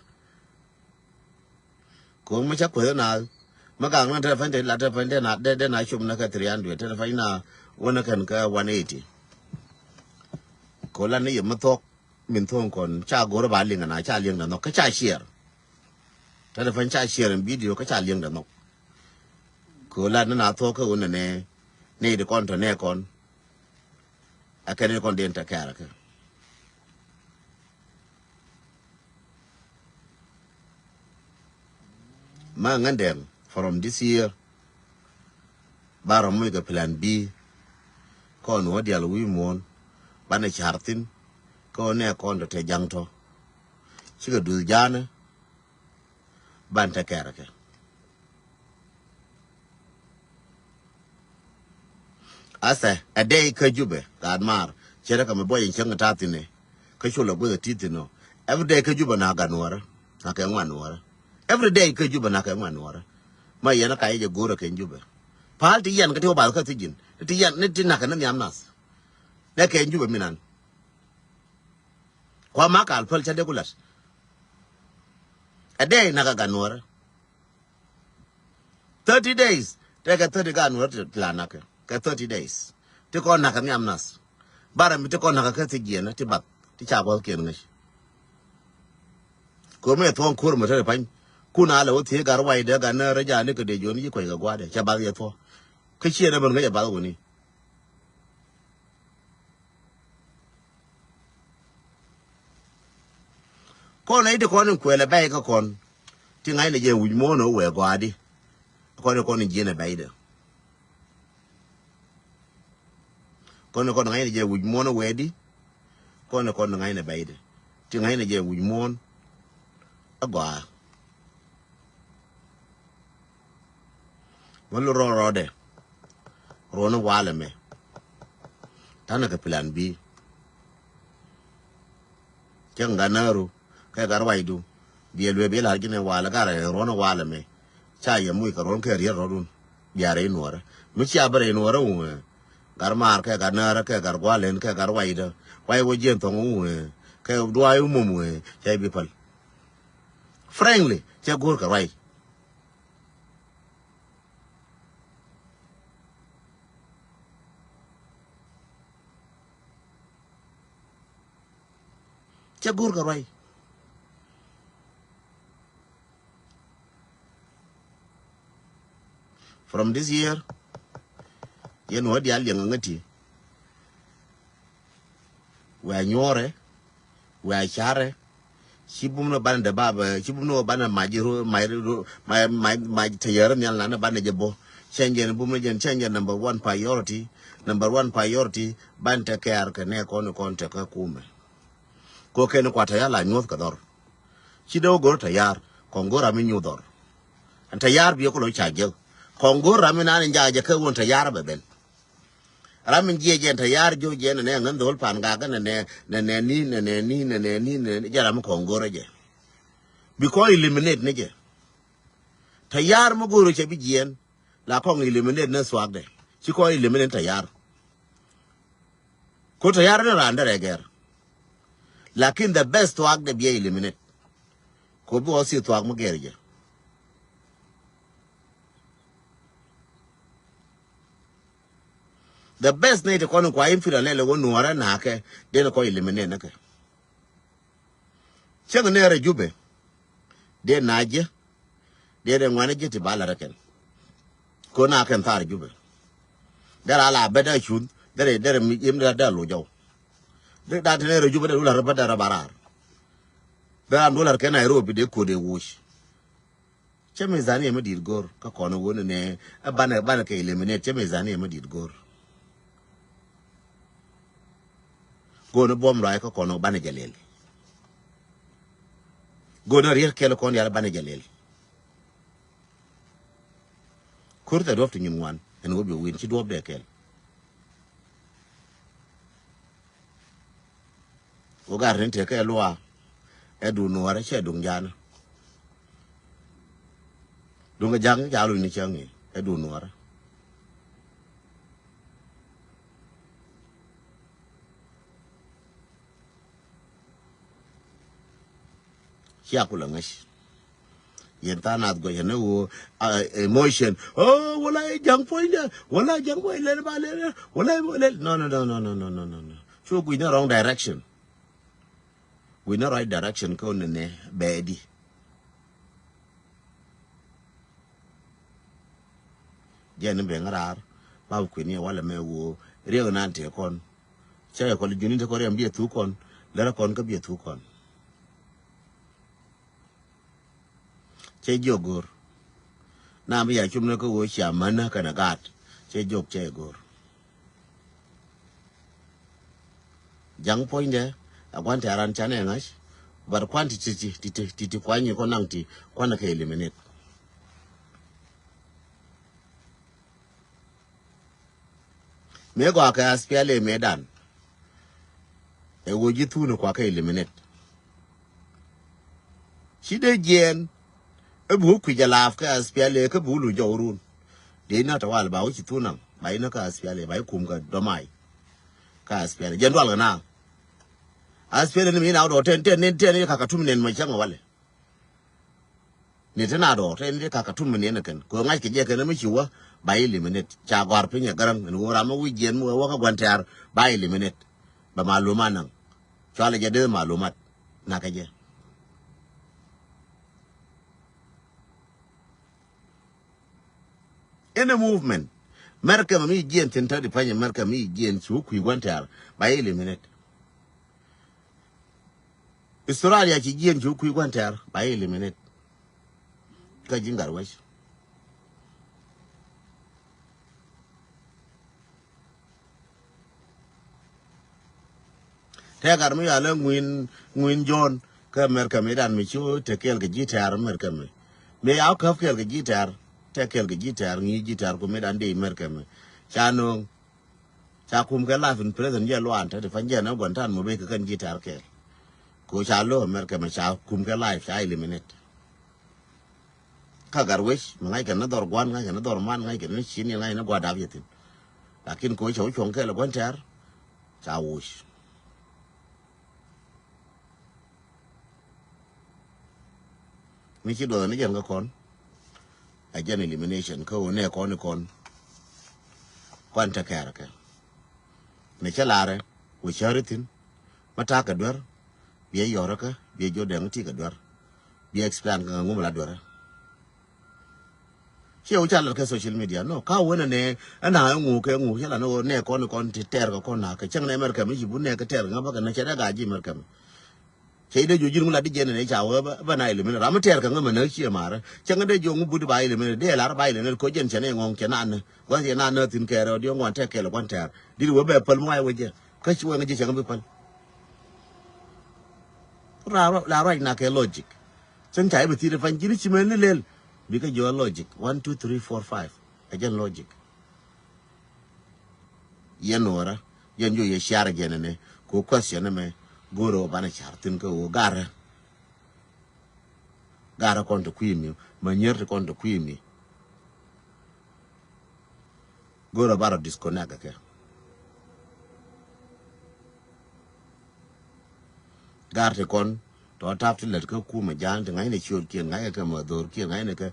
Ko̱n mi ca kueth na mi gaŋ ni telephone te la telephone te na de de na cum ni kɛ three hundred telephone na wä ni kɛn kɛ one eighty. Ko̱n la ni yɛ mi thuɔk min thuɔ̱ŋ kɔn ca go̱r ba liŋ na ca liŋ na nhɔk kä ca share. Telephone ca share in video kä ca liŋ na nhɔk. Ko̱n la ni na thuɔk kä wä ni ne ni di kɔn tɔ ne kɔn. A kɛn ni kɔn den ta kɛɛr kä. Ma ŋän dɛŋ from this year. Ba rɔ muc kɛ plan B. Kɔn wä dial wi̱i̱ muɔ̱ɔ̱n banɛ ca̱r thi̱n. Kä wä nɛ kɔn tɔ te ja̱ŋ tɔ. Cikɛ duth ja̱a̱nä. Ban te kɛɛr kɛ. Athɛ ɛ dee kä Jubɛ gaat maar cɛ rɛ kɛ mi buɔc in cäŋ ta̱a̱ thi̱n ɛ. Kä cu lɛ guäth ɛ ti̱i̱ thi̱n ɔ. Every day kä Jubɛ na gat nuɔrä na kɛ ŋuan nuɔrä. Every day kä Jubɛ na kɛ ŋuan nuɔrä. Ma yɛn ɛ ka yɛ jɛ go̱o̱rä kɛ Jubɛ. Pa̱a̱l ti yɛn kä ti wä bath kä thi̱ ji̱n ti yɛn ni ti nakä ni nhiam nath. Nɛ kɛ Jubɛ mi nan. Kua ma kal päl cä dee ku la̱t. Ɛ dee nakä gat nuɔrä. Thirty days. Tɛkɛ thirty gat nuɔrä ti la nakä kɛ thirty days. Ti kɔn nakä nhiam nath. Barɛ mi ti kɔn nakä kä thi jiɛn ti bath ti ca gua̱th kiɛn ŋäc. Kor mɛ thuɔ̱ŋ kor mɛ te pany. Kun a lɛ wä thiee gar waydɛ gan nä rɛ jani kɛ dee juɔ̱n yi kuec kɛ gua̱dɛ cɛ bath yɛ thuɔ̱. Kä ciɛ nɛ bän ŋäc ɛ bath wuni. Kɔn ɛ ti kɔn in kuɛlɛ bɛy kä kɔn. Ti ŋa̱cnɛ jɛ wi̱c muɔ̱ɔ̱n ɛ wee gɔaadi. Kɔn in kɔn in jiɛn ɛ bɛydɛ. Kɔn in kɔn in ŋa̱cnɛ jɛ wi̱c muɔ̱ɔ̱n ɛ wee di. Kɔn in kɔn in ŋa̱cnɛ bɛydɛ. Ti ŋa̱cnɛ jɛ wi̱c muɔ̱ɔ̱n ɛ gɔaa. Mɛ lo rɔɔdɛ. Ruɔ̱n walɛ mɛ. Tanɛ kɛ plan B. Cɛ ŋa nääru kɛ gar waydu. Biɛ luee bi lar ji̱n ɛ walɛ gar ruɔ̱n walɛ mɛ. Ca yɛ muc kɛ ruɔ̱n kɛ riet rɔ̱dun. Bia rɛy nuɔrɛ mi cia bä rɛy nuɔrɛ wuŋ. Gar maar kɛ gar nääru kɛ gar gualɛn kɛ gar waydu. Way wä jiɛn thɔŋ wuŋ. Kɛ duay wä mum wuŋ cɛ bi päl. Frankly cɛ go̱o̱r kɛ ruay. Cɛ go̱o̱r kɛ ruay. From this year yɛn wä diaal liɛŋ aŋäti. Wɛ nyuɔrɛ wɛ carɛ. Ci bum ni banɛ dɛ bab ci bum ni wä banɛ mac ro mac ro mac mac mac te yɛrɛ nhial nanɛ banɛ jɛ bo. Cɛn jɛn bum ni jɛn cɛn jɛn number one priority. Number one priority banɛ te kɛɛr kɛ nɛ kɔn kɔn te kä kumɛ. Ko kɛn kua tayar la nyuɔth kɛ dhɔr. Ci dee wä go̱r tayar kɔn go̱r ram mi nyuɔth dhɔr. Ɛn tayar biɛ kulo ca jek kɔn go̱r ram mi nan in ja jɛ kɛ won tayar bɛ ben. Ram in jiɛ jɛ ɛn tayar jo jɛ nɛ nɛ ŋän dhol pan gak nɛ nɛ nɛ nɛ ni nɛ nɛ ni nɛ nɛ ni nɛ jɛ ram mi kɔn go̱r jɛ. Bi kɔn eliminate ni jɛ. Tayar mi go̱r cɛ bi jiɛn la kɔn eliminate ni thuak dɛ ci kɔn eliminate tayar. Ko tayar ni raan derɛ gɛr. Lakin the best thuak de biɛ eliminate. Ko bi wä si thuak mi gɛr jɛ. The best ni ti kɔn kua in fira lɛlɛ wä nuɔrɛ nakɛ den kɔ eliminate nakɛ. Cäŋ nɛɛrɛ Jubɛ. Dee na jiɛ. Dee dee ŋuanɛ jiɛ ti ba lat rɛ kɛn. Ko na kɛn thar Jubɛ. Dee ra la bɛ dee cuth. Dee rɛ dee rɛ mi im dee dee lu jɔw. Dee da ti nɛɛrɛ Jubɛ dee lu lat rɛ bä dee rɛ ba rar. Dee ram du lat kɛn Nairobi dee ko dee wuc. Cɛ mizania mi dit go̱r kä kɔn wun ni ɛ banɛ banɛ kɛ eliminate cɛ mizania mi dit go̱r. Go̱n buɔm ruac kä kɔn banɛ jɛ lel. Go̱n rier kɛl kɔn yal banɛ jɛ lel. Kur thɛ duɔp ti nyin ŋuan ɛn wä bi win ci duɔp dee kɛl. Wä gar ni tekɛ luaak ɛ duŋ nuɔɔrɛ cɛ duŋ ja̱a̱nä. Duŋ kɛ ja̱ŋ ca luny ni cäŋ i̱ ɛ duŋ nuɔɔrɛ. Cia kulɛ ŋäc. Yɛn tha̱a̱ŋ nath guɛc ɛn ɛ ɣöö emotion. Oh, wala ja̱ŋ puɔ̱nydɛ wala ja̱ŋ puɔ̱ny lɛl ba lɛl wala lɛl. No, no, no, no. Cu guic ni wrong direction. Guic ni right direction kä wun ni nɛ bɛɛdi. Jɛn ni ben raar ba bi kui̱ni walɛ mɛ ɣöö riek nan tëë kɔn. Cä yɛ kɔn juni te kɔn riɛm biɛ thuk kɔn lɛrɛ kɔn kä biɛ thuk kɔn. Cɛ jiök go̱r na mi ya cum ni kä ɣöö cia mänä kɛnɛ gaat. Cɛ jiök cɛ go̱r. Ja̱ŋ puɔ̱nydɛ a gua̱n tɛ̈ran canɛ ŋa̱c. But kuan ti ti ti ti ti kuany kɔn naŋ ti kuan kɛ eliminate. Mëë gɔaa kɛ aspiali mëë dan ɛ ɣöö ji̱ thuun kua kɛ eliminate. Ci dee jiɛɛn ɛ bi wä kui̱c alaaf kɛ aspiali kä bi wä luc jɔw run. Dee inä tawal ba wä ci thuun naŋ ba inä kɛ aspiali ba i̱ kum kɛ dɔmai. Kɛ aspiali jɛn dual kɛ naaŋ. Aspiali ni mi inä wä dɔɔ tɛn tɛn tɛn tɛn i̱ kaka tum nɛn mɔ cäŋ walɛ. Ni ti na dɔɔr tɛn ti kakatum mi niɛn kɛn kɛ ŋa̱c kɛ jɛ kɛn mi ci wä ba eliminate. Ca gɔ̱a̱r piny ɛ Gäräŋ ɛn ɣöö ram mi wi̱c jiɛn mi wä wä kä gua̱n tɛ̈r ba eliminate. Malumat naŋ. Cualɛ jɛ dee malumat. Nakä jɛ. Any movement. Mɛrkɛ mɛ mi jiɛn thin täti pany Mɛrkɛ mi jiɛn cu kui̱ gua̱n tɛ̈r ba eliminate. Australia ci jiɛn cu kui̱ gua̱n tɛ̈r ba eliminate. Kä ji̱ gat wec. Tɛk gat mi yalɛ ŋuin, ŋuin Jɔ̱ɔ̱n kä Mɛrkɛ mi dan mi ci wä te kɛɛl kɛ ji̱ tɛ̈r Mɛrkɛ mi. Mi ya wä käp kɛɛl kɛ ji̱ tɛ̈r, tɛk kɛɛl kɛ ji̱ tɛ̈r, ŋi̱i̱c ji̱ tɛ̈r ku mi dan dee Mɛrkɛ mi. Ca no̱o̱ŋ. Ca kum kɛ life in prison jɛ luan te ti pan jɛ na gua̱n tan mɔ bek kɛ kɛn ji̱ tɛ̈r kɛɛl. Ko ca lo̱ Mɛrkɛ mi ca kum kɛ life ca eliminate. Kä gat wec mi ŋa̱ckɛ ni dhɔr gua̱n, ŋa̱ckɛ ni dhɔr man, ŋa̱ckɛ ni cin, ŋa̱ckɛ ni gua̱dap yɛ thi̱n. Lakin ko ca wä cuɔ̱ŋ kɛɛl gua̱n tɛ̈r ca woc. Mi ci duɔth ni jɛn kä kɔn. Ɛ jɛn elimination kä ɣöö nɛ kɔn ikɔn. Kuan te kɛɛr kɛ. Ni cä larɛ wä cäri thi̱n. Ma ta̱a̱ kɛ duer. Biɛ yɔrä kä biɛ jiɔ dɛŋ ti kɛ duer. Biɛ explain kɛ ŋa ŋum la duerä. Ciɛ wä ca lat kɛ social media no ka wen nɛ ɛna ɛŋu kɛ ŋu cɛ la ni wä nɛ kɔn kɔn ti tɛr kɛ kɔn na kɛ cɛŋ nɛ America mi ci bu nɛ kɛ tɛr ŋa bä kɛ na cɛ dɛ ga ji̱ America mi. Cɛ idɛ jiɔ ji̱n ŋu la di jɛn nɛ ca wä bä na eliminate ram mi tɛr kɛ ŋa mɛ na ciɛ marä cɛŋ dɛ jiɔ ŋu but ba eliminate dee lar ba eliminate ko jɛn cɛ nɛ ŋɔŋ cɛ na nä gua̱th yɛ na nä thi̱n kɛɛrɛ diɔ ŋuan tɛk kɛl gua̱n tɛr dit wä bɛ päl mi wa yɛ wä jɛ kä ci wä ŋa ji̱ cɛ ŋa bi päl. La ruac na kɛ logic. Cäŋ ca i̱ bi thi̱n i̱ pany ji̱n i̱ ci mɛn ni lel. Bikɛ jiɔ logic one two three four five. Ɛ jɛn logic. Yɛn nuɔrä yɛn jiɔ yɛ ciar jɛn ɛnɛ. Kɛ ɣöö question ɛmɛ go̱o̱rɛ ɣöö banɛ car thi̱n kä ɣöö garä. Garä kɔn ti kui̱ mi ma nyier ti kɔn ti kui̱ mi. Go̱o̱rä barɔ disconnect kɛ. Gar ti kɔn tɔ tap ti lät kä kumɛ ja̱a̱n ti ŋa̱cnɛ ciötkiɛn ŋa̱cnɛ kɛ mɛ dhorkiɛn ŋa̱cnɛ kɛ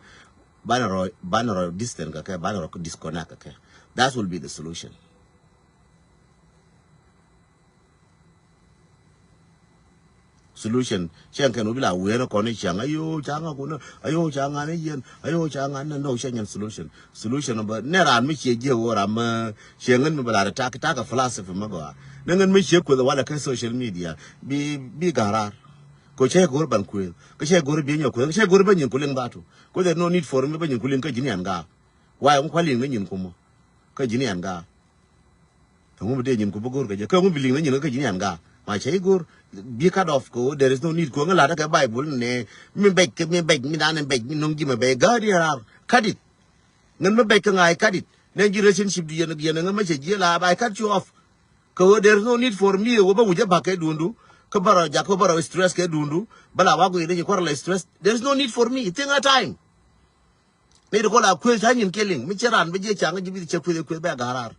banɛ rɔ banɛ rɔ distant kɛ kɛ banɛ rɔ disconnect kɛ kɛ. That will be the solution. Solution cɛn kɛn wä bi la wëë ni kɔn ni ciaŋ ayo ca ŋa kunä ayo ca ŋa ni yɛn ayo ca ŋa ni no cɛ nyɛn solution. Solution bä nɛ raan mi ciɛ jiɛ wä ram mi ciɛ ŋän mi bä la ri tak tak a philosophy mi gɔaa ni ŋän mi ciɛ kueth walɛ kɛ social media bi bi ga̱raar. Ko cɛ go̱r ban kueth kä cɛ go̱r bi nyɛ kueth kä cɛ go̱r bä nyin ku liŋ dhatu. Ko there no need for mi bä nyin ku liŋ kä ji̱n yɛn ga̱a̱. Why ŋu kua liŋ ni nyin kumä kä ji̱n yɛn ga̱a̱. Ɛŋu bi dee nyin ku bi go̱o̱r kɛ jɛ kä ŋu bi liŋ ni nyin kä ji̱n yɛn ga̱a̱. Ma cɛ i̱ go̱o̱r bi cut off ko there is no need ko ŋä lat kɛ Bible nɛ mi bɛc kɛ mi bɛc mi dan bɛc mi no̱ŋ ji̱ mɛ bɛc ga̱a̱ di raar cut it. Ŋän mi bɛc kä ŋa̱a̱c cut it nɛ ji̱ relationship di yɛn yɛn ŋä mɛ cɛ ji̱ la ba cut you off. Kɛ ɣöö there is no need for me ɣöö bä wi̱c ɛ ba̱k kɛ duundu kä bärɔ jak kä bärɔ stress kɛ duundu bä la wak wi̱c ni ci kuar la stress there is no need for me thing a time. Ni di kɔ la kueth ca nyin kiɛ liŋ mi cɛ ran bä jiɛ caŋ ji̱ bi cɛ kueth kueth bɛ ga̱raar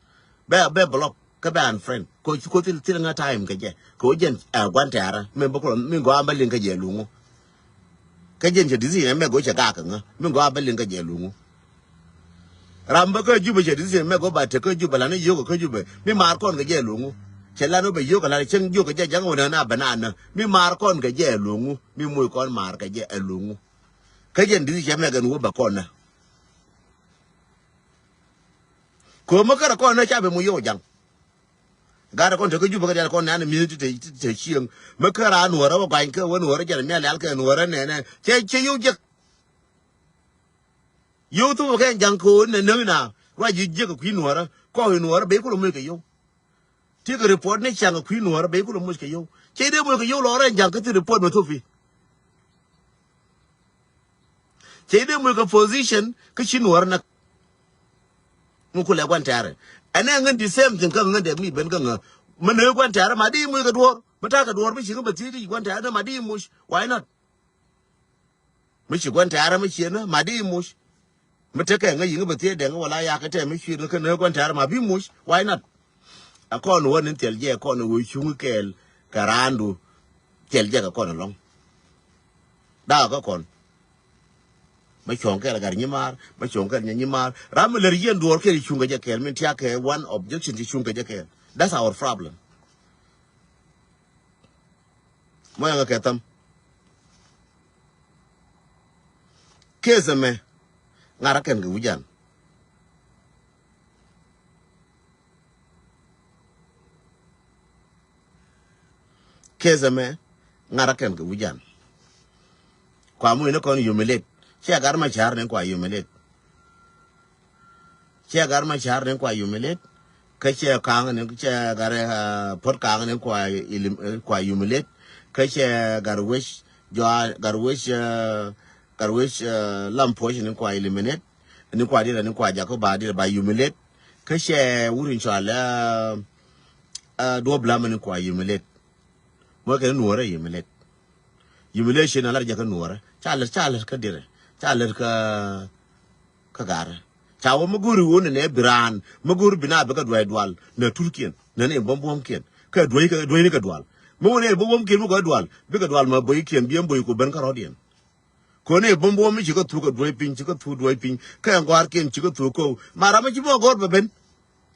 bɛ bɛ block kä bɛ unfriend ko ci ko thil thil ŋa time kɛ jɛ ko jɛn ɛ guan tɛɛrä mi bä kɔ mi gɔaa bä liŋ kɛ jɛ luŋu. Kä jɛn cɛ decision mɛ go cɛ gak ŋä mi gɔaa bä liŋ kɛ jɛ luŋu. Ram bä kä Jubɛ cɛ decision mɛ go ba te kä Jubɛ la ni yio̱k kä Jubɛ mi maar kɔn kɛ jɛ luŋu. Cɛ la ni bɛ yio̱k la cɛŋ yio̱k kɛ jɛ jaŋ wä na bɛ na nä mi maar kɔn kɛ jɛ luŋu mi moc kɔn maar kɛ jɛ ɛ luŋu. Kä jɛn di̱t cɛ mɛk ɛn wä bɛ kɔn nä. Köömä kärɛ kɔn nä ca bɛ mu yio̱w ja̱ŋ. Gat kɔn te kä Jubɛ kä dial kɔn nɛ an mi̱th ti te cieŋ. Mä kärɛ an nuɔrä wä guany kä wä nuɔrä jɛn mial lial kɛ nuɔrä nɛnɛ cɛ cɛ yio̱w jek. Yio̱w thupä kɛ ja̱ŋ köö nɛ näŋ na ruac ji̱ jiek kɛ kui̱ nuɔrä kɔk i̱ nuɔrä ben kulɛ moc kɛ yio̱w. Ti kɛ report ni caŋ kɛ kui̱ nuɔ̱ɔ̱rä ben kulɛ moc kɛ yio̱w. Cɛ dee moc kɛ yio̱w lɔɔrɛ ja̱ŋ kä thi report mɛ thupi. Cɛ dee moc kɛ position kä ci nuɔ̱ɔ̱rä näk. Ŋu kulɛ gua̱n tɛ̈rɛ ɛnɛ ŋän the same thing kä ŋän dee mi ben kä ŋä. Mɛ nɛ gua̱n tɛ̈rɛ ma di moc kɛ duɔ̱ɔ̱r mɛ ta̱a̱ kɛ duɔ̱ɔ̱r mi ci ŋä bɛ thiec ti gua̱n tɛ̈rɛ ma di moc why not? Mi ci gua̱n tɛ̈rä mi ciënä ma di muc. Mi tekɛ ŋäc yiŋ bä thiee dɛŋ wala yakɛ tɛ mi cui̱t kä nä gua̱n tɛ̈rä ma bi muc. Why not? Ɛ kɔn wä ni thil jɛ kɔn wä cuŋ kɛɛl kɛ raandu. Thil jɛ kɛ kɔn ɛlɔ̱ŋ. Dakä kɔn. Bä cuɔ̱ŋ kɛɛl gat nyimaar bä cuɔ̱ŋ kɛɛl nyimaar ram mi lär yieen duɔɔr kɛɛl cuŋ kɛ jɛ kɛɛl min tiak kɛ one objection ti cuŋ kɛ jɛ kɛɛl. That's our problem. Mɔ yɛn kɛ tham. Case ɛmɛ ŋa̱rä kɛn kɛ wi̱can. Case ɛmɛ ŋa̱rä kɛn kɛ wi̱can. Kua muc ni kɔn humiliate. Ciɛ gat Machar ni kua humiliate. Ciɛ gat Machar ni kua humiliate. Kä ciɛ Kaŋ ni, ciɛ gat, ah, Puɔt Kaŋ ni kua ilim, eh, kua humiliate. Kä ciɛ gat wec, jɔa gat wec, eh, gat wec, eh, Lam Puɔc ni kua eliminate. Ni kua dira ni kua jako ba dira ba humiliate. Kä ciɛ wur in cɔal, eh, eh, Duɔp Lam ni kua humiliate. Mɔ kɛn nuɔrɛ humiliate. Humiliation a lar jɛ kä nuɔrɛ. Ca lät, ca lät kä dirɛ. Ca lät kä, kä garɛ. Ca wä mi go̱ri wä ni nɛ bi raan. Mi go̱ri bi na bi kä duay dual. Nɛ turkiɛn. Nɛ ni bom bomkiɛn. Kä duay kä, duay ni kä dual. Mi wä ni bom bomkiɛn mi gɔy dual. Bi kä dual ma boykiɛn bi ɛn boy ku ben kä rɔ̱diɛn. Koni bum bum mi ci kä thuk kä duɔ̱c piny, ci kä thuk duɔ̱c piny. Kä ɛn gɔ̱a̱rkiɛn ci kä thuk kä. Ma ram mi ci mɔ gɔ̱r bɛ ben.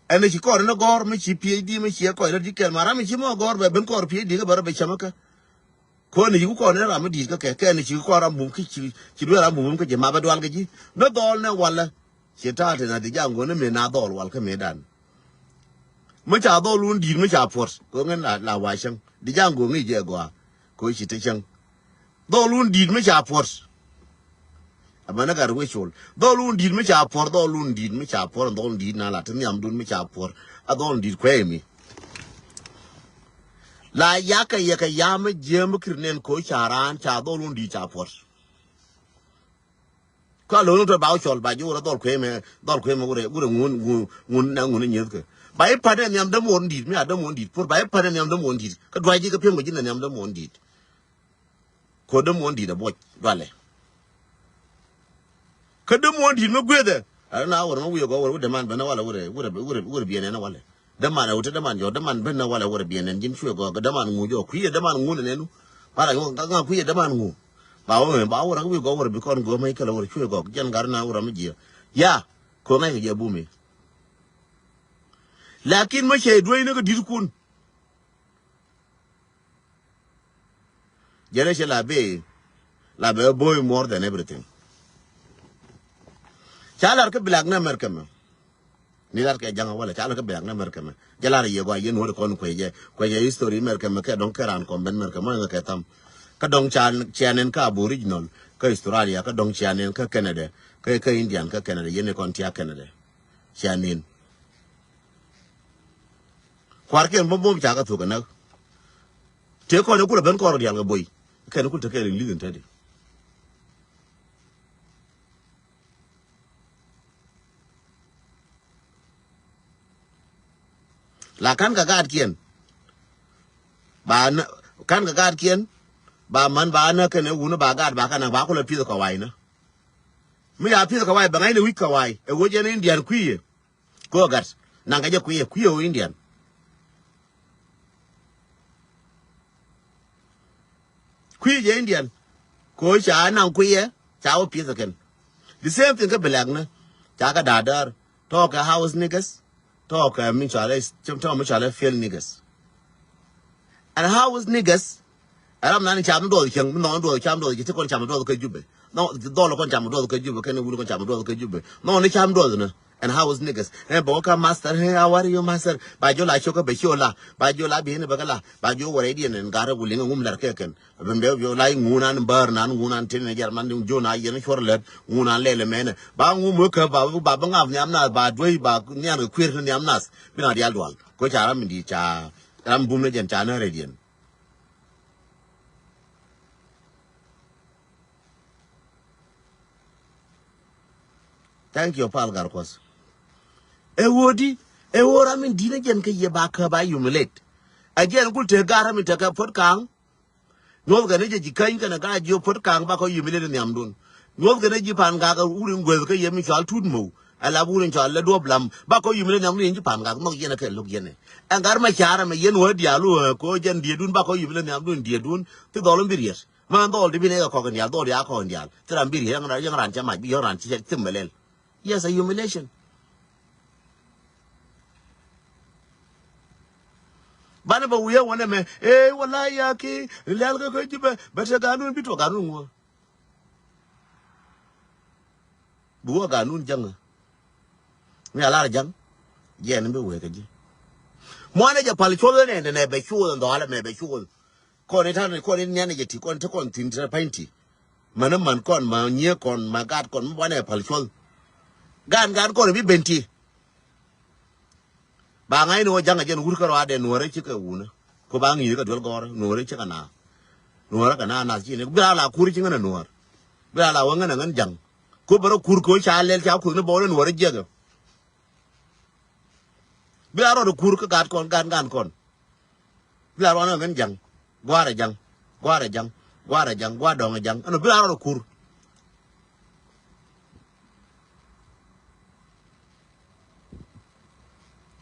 Ɛn ci kɔr ni gɔ̱r mi ci P H D mi ci ɛ kɔc rɔ di̱t kɛn. Ma ram mi ci mɔ gɔ̱r bɛ ben kɔr P H D kä bɛ rɔ bɛ cäm kä. Koni ci ku kɔr ni ram mi di̱t kä kɛ. Kɛn ci ku kɔr ram bum ki ci, ci duel ram bum bum kä jɛ ma bɛ dual kä ji̱. Ni dhɔl ni walɛ. Ci ta̱a̱ ti na di jaŋ go̱n ni mëë na dhɔl wal kä mëë dan. Mi ca dhɔl wun di̱t mi ca puɔ̱t. Kɛ ŋän la, la wa cäŋ. Di jaŋ go̱n ŋi̱i̱c jɛ gɔaa. Kɛ ci te cäŋ. Dhɔl wun di̱t mi ca puɔ̱t. Amɛn ɛ gat wec col. Dhɔl wun di̱t mi ca puɔ̱t, dhɔl wun di̱t mi ca puɔ̱t, dhɔl wun di̱t na la ti nhiamdun mi ca puɔ̱t. A dhɔl wun di̱t kuɛɛmi. La yakɛ yɛ kɛ yam mi jiääm mi kir nɛn ko̱ ca raan ca dhɔl wun di̱t ca puɔ̱t. Kä a lo̱n tɔt ba wä cɔl ba ji̱ wurɛ dhɔl kuëmɛ, dhɔl kuëmɛ wurɛ, wurɛ ŋun, ŋun, ŋun na ŋun nyieth kɛ. Ba i̱ pa̱t ɛ nhiam dämuɔɔr di̱t, mi a dämuɔɔr di̱t. Puɔr ba i̱ pa̱t ɛ nhiam dämuɔɔr di̱t. Kä dua̱c ji̱ kɛ piɛŋ kɛ ji̱ na nhiam dämuɔɔr di̱t. Ko̱ dämuɔɔr di̱t a buɔc dualɛ. Kä dämuɔɔr di̱t mi guiethɛ. A na wurɛ mi wi̱i̱ gɔw wurɛ wurɛ däman ben a walɛ wurɛ, wurɛ, wurɛ, wurɛ biɛn ɛn a walɛ. Däman ɛ wut däman jɔk, däman ben na walɛ wurɛ biɛn ɛn ji̱n cuɛ gɔk, däman ŋu jɔk, kui̱ ɛ däman ŋu nɛn ɛn nu. Para ŋu, ŋa, ŋa kui̱ ɛ däman ŋu. Ba wä ŋɛ, ba wä rak wi̱i̱ gɔk wurɛ bi kɔn gɔk mɛ kɛlɛ wurɛ cuɛ gɔk, jɛn gat na wurɛ mi jiɛ. Ya, ko̱ ŋa̱c kɛ jɛ bumi. Lakin mɛ cɛ duec ni kɛ di̱t kun. Jɛn ɛ cɛ la bee, la bee boy more than everything. Ca lar kä bilak ni America mɛ. Ni lar kɛ jaŋ walɛ, ca lar kä bilak ni America mɛ. Jɛ lar yɛ gɔaa yɛn wä di kɔn kuɛ jɛ, kuɛ jɛ history America mɛ kɛ dɔŋ kɛ raan kɔn ben America mɔ kɛ tham. Kä dɔŋ ca, cia nɛn kä Aboriginal, kä Australia, kä dɔŋ cia nɛn kä Canada, kä, kä Indian, kä Canada, yɛn ni kɔn tia Canada. Cia nɛn. Kuarkiɛn bä bom ca kä thuk kä näk. Tëë kɔn i̱ kulɛ ben kɔn diaal kɛ boy. Kɛn kul tekɛ liŋ li̱th in tätdi. La ka̱n kɛ gaatkiɛn. Ba na, ka̱n kɛ gaatkiɛn. Ba män ba na kɛn i̱ wun ba gaat ba ka̱n ba kulɛ pi̱th kɛ wa̱i̱nä. Mi ya pi̱th kɛ wa̱i̱ bɛ ŋa̱cnɛ wi̱c kɛ wa̱i̱. Ɛ wec ɛn Indian kui̱ yɛ. Kɛ ɣöö gat naŋ kɛ jɛ kui̱ yɛ, kui̱ yɛ ɣöö Indian. Kui̱ jɛ Indian. Kɛ ɣöö ca naŋ kui̱ yɛ ca wä pi̱th kɛn. The same thing kä bilɛkni ca kɛ da̱a̱ däär tɔɔkɛ house niggas. Tɔɔkɛ mi cɔalɛ, tɔɔkɛ mi cɔalɛ field niggas. And house niggas. Ɛ ram nan cam duɔth cieŋ, mi nhɔk duɔth cam duɔth cieŋ, ti kɔn cam duɔth kä Jubɛ. Nhɔk dhɔl kɔn cam duɔth kä Jubɛ, kɛn wul kɔn cam duɔth kä Jubɛ. Nhɔk ni cam duɔth ni. And house niggas. Ɛ bɛ wä kä master, hey, how are you, master? Ba jiɔ la ciök kä bɛ ciö la. Ba jiɔ la bi ni bɛ kä la. Ba jiɔ wä rɛy diɛn ɛn garɛ wul iŋɛ ŋum lɛr kɛ kɛn. Bɛ bɛ jiɔ la ŋun an bär nan ŋun an tin ni jɛr man jiɔ na yɛn cuɔr lɛt ŋun an lɛl mɛnɛ. Ba ŋum wä kä ba, ba, ba ŋa̱th nhiam nath, ba duey ba nhian kɛ kuier ni nhiam nath. Bi na dial dual. Ko ca ram in di ca, ram bum ni jɛn ca na rɛy diɛn. Thank you, Pal Garkos. Ɛ ɣöö di, ɛ ɣöö ram in di̱t ɛ jɛn kä yɛ ba kä ba humiliate. Ɛ jɛn kul te gar ram in te kä Puɔt Kaŋ. Nyuɔth kɛn ɛ jɛ ji̱ käny kɛn ɛ gar jiök Puɔt Kaŋ ba kä humiliate nhiamdun. Nyuɔth kɛn ɛ ji̱ Pan Gak ɛ wur in gueth kä yɛ mi cɔal Tut Mow. Ɛ lap wur in cɔal lɛ Duɔp Lam. Ba kä humiliate nhiamdun in ji̱ Pan Gak nhɔk yɛn ɛ kɛ lo̱k yɛn ɛ. Ɛn gar mɛ ca̱r ɛmɛ yɛn wä diaal wä kɛ ɣöö jɛn dietdun ba kä humiliate nhiamdun in dietdun. Thi dhɔl in bi riɛt. Mɛ dhɔl ti bi nɛ kɛ kɔk in diaal, dhɔl ya kɔk in diaal. Thi ram bi riɛt, yɛn ran cɛ mac, bi yɛn ran cɛ thim mɛ lɛl. Yes, a humiliation. Banɛ Bä wi̱i̱ ɛ wänɛ mɛ. Ee, wala ya ki lɛl kä kä ji̱ bɛ, bɛ te ganun bi tuɔ ganun ŋuɔ. Bi wä ganun jaŋä. Mi a lar jaŋ. Jɛn bi wee kä ji̱. Muanɛ jɛ pal cuɔth nɛ, nɛ, nɛ bɛ cuɔth, ndɔalɛ mɛ bɛ cuɔth. Kɔn i̱ ta̱n, kɔn i̱ nianɛ jɛ ti, kɔn te kɔn thi̱n te pa̱ny ti. Män i̱ män kɔn, ma nyiee kɔn, ma gat kɔn, mi buanɛ pal cuɔth. Gan, gan kɔn i̱ bi ben ti. Ba ŋa̱cni wä ja̱ŋ a jɛn wur kä rɔadɛ nuɔ̱ɔ̱rä cikɛ wunä. Ku ba ŋi̱i̱c kä duel gɔ̱rä nuɔ̱ɔ̱rä cikɛ na. Nuɔ̱ɔ̱rä kɛ na nath cini bi la la kur ci ŋän a nuɔ̱ɔ̱r. Bi la la wä ŋän a ŋän ja̱ŋ. Ku bä rɔ kur kɛ wä ca lɛl ca kuth ni bɔl a nuɔ̱ɔ̱rä jiɛkɛ. Bi la rɔɔdɛ kur kä gat kɔn, gat ŋan kɔn. Bi la rɔɔdɛ ŋän ja̱ŋ. Gua̱a̱rɛ ja̱ŋ. Gua̱a̱rɛ ja̱ŋ. Gua̱a̱rɛ ja̱ŋ. Gua̱a̱r dɔ̱ŋ a ja̱ŋ. Ɛn bi la rɔɔdɛ kur.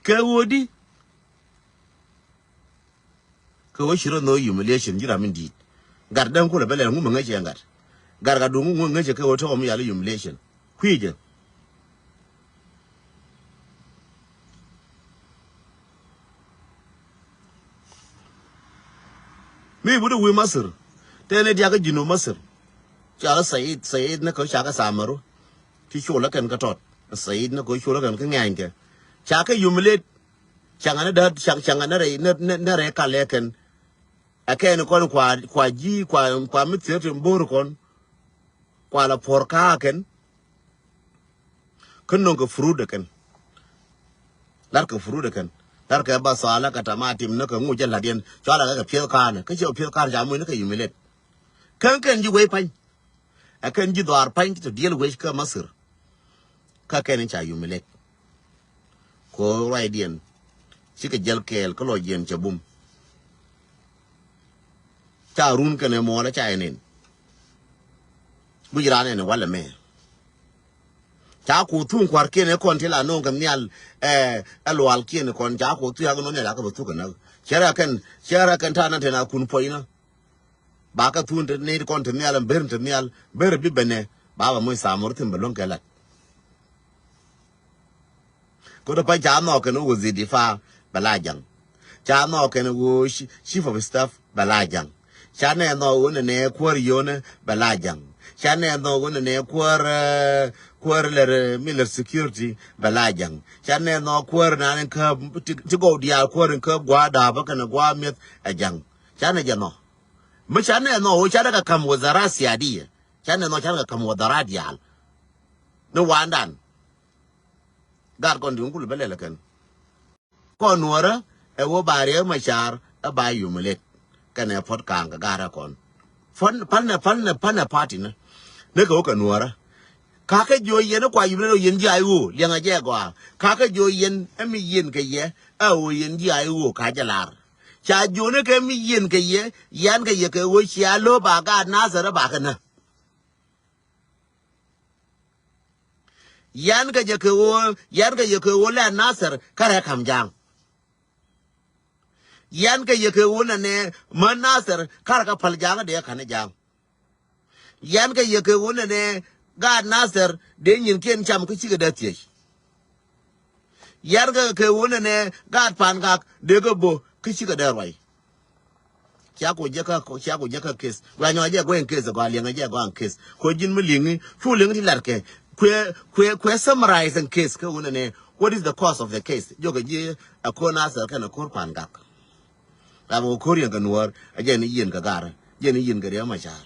Kɛ ɣöö di? Kɛ ɣöö ci rɔ nhɔk humiliation ji̱ ram in di̱i̱t. Gat däŋ kulɛ bä lɛl ŋu mi ŋäcɛ gat. Gat gat duŋ ŋu ŋäcɛ kɛ ɣöö tɔ̱ mi yal humiliation. Kui̱cɛ. Mi wut i̱ wi̱i̱ Masir. Tëë ni diakä ji̱n wi̱i̱ Masir. Ca la Said, Said ni kä ca kä Samaru. Ci col la kɛn kä tɔt. Said ni kä col la kɛn kä ŋɛ̈ny kɛ. Ca kɛ humiliate. Caŋ ni däät, caŋ, caŋ ni rɛy, ni, ni, ni rɛy kalɛ kɛn. Ɛ kɛn kɔn kua, kua ji̱, kua, kua mi thier ti bo̱o̱r kɔn. Kua la puɔr kaa kɛn. Kä nöŋ kɛ fruit ɛ kɛn. Lar kɛ fruit ɛ kɛn. Lar kɛ ba thala kɛ tamatim ni kɛ ŋuc jɛ la̱t yɛn. Cua la kɛ kɛ pieth ka̱a̱nɛ. Kä ciɛ pieth ka̱a̱nɛ ca muc ni kɛ humiliate. Kä kɛn ji̱ wec pa̱ny. Ɛ kɛn ji̱ dhɔaar pa̱ny ti tɔ diɛl wec kä Masir. Kä kɛn in ca humiliate. Ko ruacdiɛn. Cikɛ jɛl kɛɛl kä lɔcdiɛn cɛ bum. Ca run kɛnɛ muɔlä ca yɛ nin. Guic raan ɛn walɛ mɛ. Ca ku thuŋ kua̱rkiɛn ɛ kɔn ti la no̱o̱ŋ kɛ nhial, ɛ, ɛ lualkiɛn kɔn ca ku thuŋ yak no̱o̱ŋ nhial yak kɛ bɛ thuk kɛ näk. Cɛ rɛ kɛn, cɛ rɛ kɛn ta̱a̱ na tɛn a kun puɔ̱nyna. Ba kɛ thun te nit kɔn te nhial ɛn ber te nhial, ber bi benɛ, ba bɛ moc thamor thi̱n bɛ luäŋ kɛ lat. Ko̱dɛ pa ca nhɔk kɛn wä wazir difa bɛ la jaŋ. Ca nhɔk kɛn wä chi-, chief of staff bɛ la jaŋ. Ca nɛ nhɔk wä nɛ nɛ kuäär yonɛ bɛ la jaŋ. Ca nɛ nhɔk wä nɛ nɛ kuäär, eh, kuäär lɛr, eh, mi lɛr security bɛ la jaŋ. Ca nɛ nhɔk kuäär nan in kä ti, ti gɔw diaal kuäär in kä gua̱a̱ da̱a̱p kɛn gua̱a̱ mi̱eth ɛ jaŋ. Ca nɛ jɛ nhɔk. Mi ca nɛ nhɔk wä ca dɛ kɛ ka̱m wazara siadiɛ. Ca nɛ nhɔk ca dɛ kɛ ka̱m wazara diaal. Ni wandan. Gat kɔn ti ŋun kul bä lɛl kɛn. Kɔn nuɔrä ɛ wä ba Riɛk Macar ɛ ba yum lɛt. Kɛnɛ puɔt ka̱a̱ŋ kɛ gat rɛ kɔn. Pan, pan, pan, pan party ni. Ni kɛ wä kɛ nuɔrä. Kakä jiɔ yɛn kua yum lɛt wä yɛn ji̱ ay ɣöö liɛŋɛ jɛ gɔaa. Kakä jiɔ yɛn ɛ mi yɛn kɛ yɛ ɛ ɣöö yɛn ji̱ ay ɣöö ka jɛ lar. Ca jiɔ ni kɛ mi yɛn kɛ yɛ, yan kɛ yɛ kɛ ɣöö cia lo̱ ba gat Nasir ɛ ba kɛ nä. Yan kɛ jɛ kɛ ɣöö, yan kɛ jɛ kɛ ɣöö lɛ Nasir kärɛ ka̱m ja̱a̱ŋ. Yan kɛ jɛ kɛ ɣöö nɛnɛ mä Nasir kärɛ kä päl ja̱a̱ŋ dee ka̱n ja̱a̱ŋ. Yan kɛ jɛ kɛ ɣöö nɛnɛ gaat Nasir dee nyinkiɛn cam kä cikɛ dee thiec. Yan kɛ kɛ wun nɛ gaat Pangak dee kɛ bo̱ kä cikɛ dee ruac. Cia ku jɛ kä, cia ku jɛ kä case. Gua nyɔ jɛ gua in case, gua liɛŋ jɛ gua in case. Ko ji̱n mi liŋi cu liŋi ti lat kɛ. Kuɛ, kuɛ, kuɛ summarizing case kɛ wun nɛ. What is the cause of the case? Jɔ kɛ ji̱ a ko̱r Nasir kɛn a ko̱r Pangak. Ram kɛ ko̱r yɛn kɛ nuɔ̱ɔ̱r a jɛ ni yieen kɛ gar, jɛ ni yieen kɛ Riɛk Macar.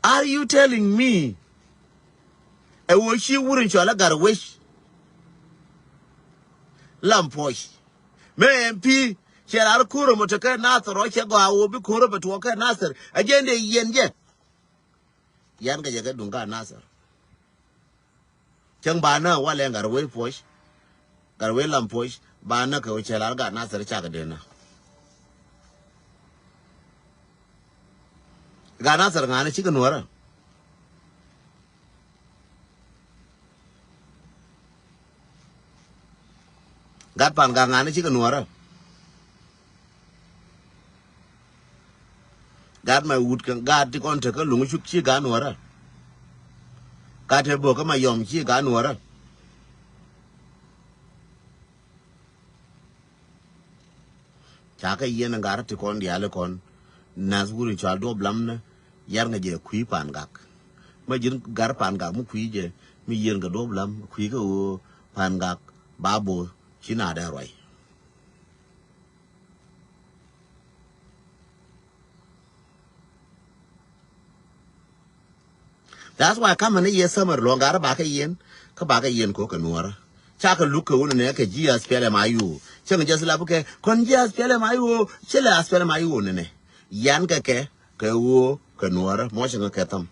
Are you telling me ɛ ɣöö ci wur in cɔal ɛ Gatwec Lam Puɔc? Mëë M P cɛ lar ko̱r ɛmɔ tekɛ Nasir ɔ cɛ gɔaa ɣöö bi ko̱r ɛ bɛ tuɔɔk kɛ Nasir. Ɛ jɛn dee yieen jɛ. Yan kɛ jɛ kɛ duŋ ka Nasir. Cäŋ ba nä walɛ Gatwec Puɔc. Gatwec Lam Puɔc ba nä kɛ wä cɛ lar gat Nasir cakɛ dee nä. Gat Nasir ŋa̱ni cikɛ nuɔrä. Gat Pangak ŋa̱ni cikɛ nuɔrä. Gat Mawut kɛ gat ti kɔn tekä luŋ cuk ci gat nuɔrä. Gat te bok kä Mayɔm ci gat nuɔrä. Takä yɛn ɛ gat ti kɔn diaal ikɔn. Nath wuri cɔal duɔp lamnä, yar ŋa jɛ kui̱ Pangak. Mä ji̱n gat Pangak mi kui̱ jɛ, mi yɛn kɛ duɔp lam kui̱ kɛ ɣöö Pangak ba bo̱o̱ ci na dee ruac. That's why kamɛ ni yɛ summary luɔ̱ŋ gat ba kɛ yɛn, kä ba kɛ yɛn kɛ ɣöö kɛ Nuɔrä. Cakɛ luk kɛ wun nɛ kɛ ji̱ SPLM IO. Cäŋ jɛ thilap kɛ kɔn ji̱ SPLM IO, ci lɛ SPLM IO nɛ nɛ. Yan kɛ kɛ, kɛ ɣöö kɛ Nuɔrä, mɔ cäŋ kɛ thäm.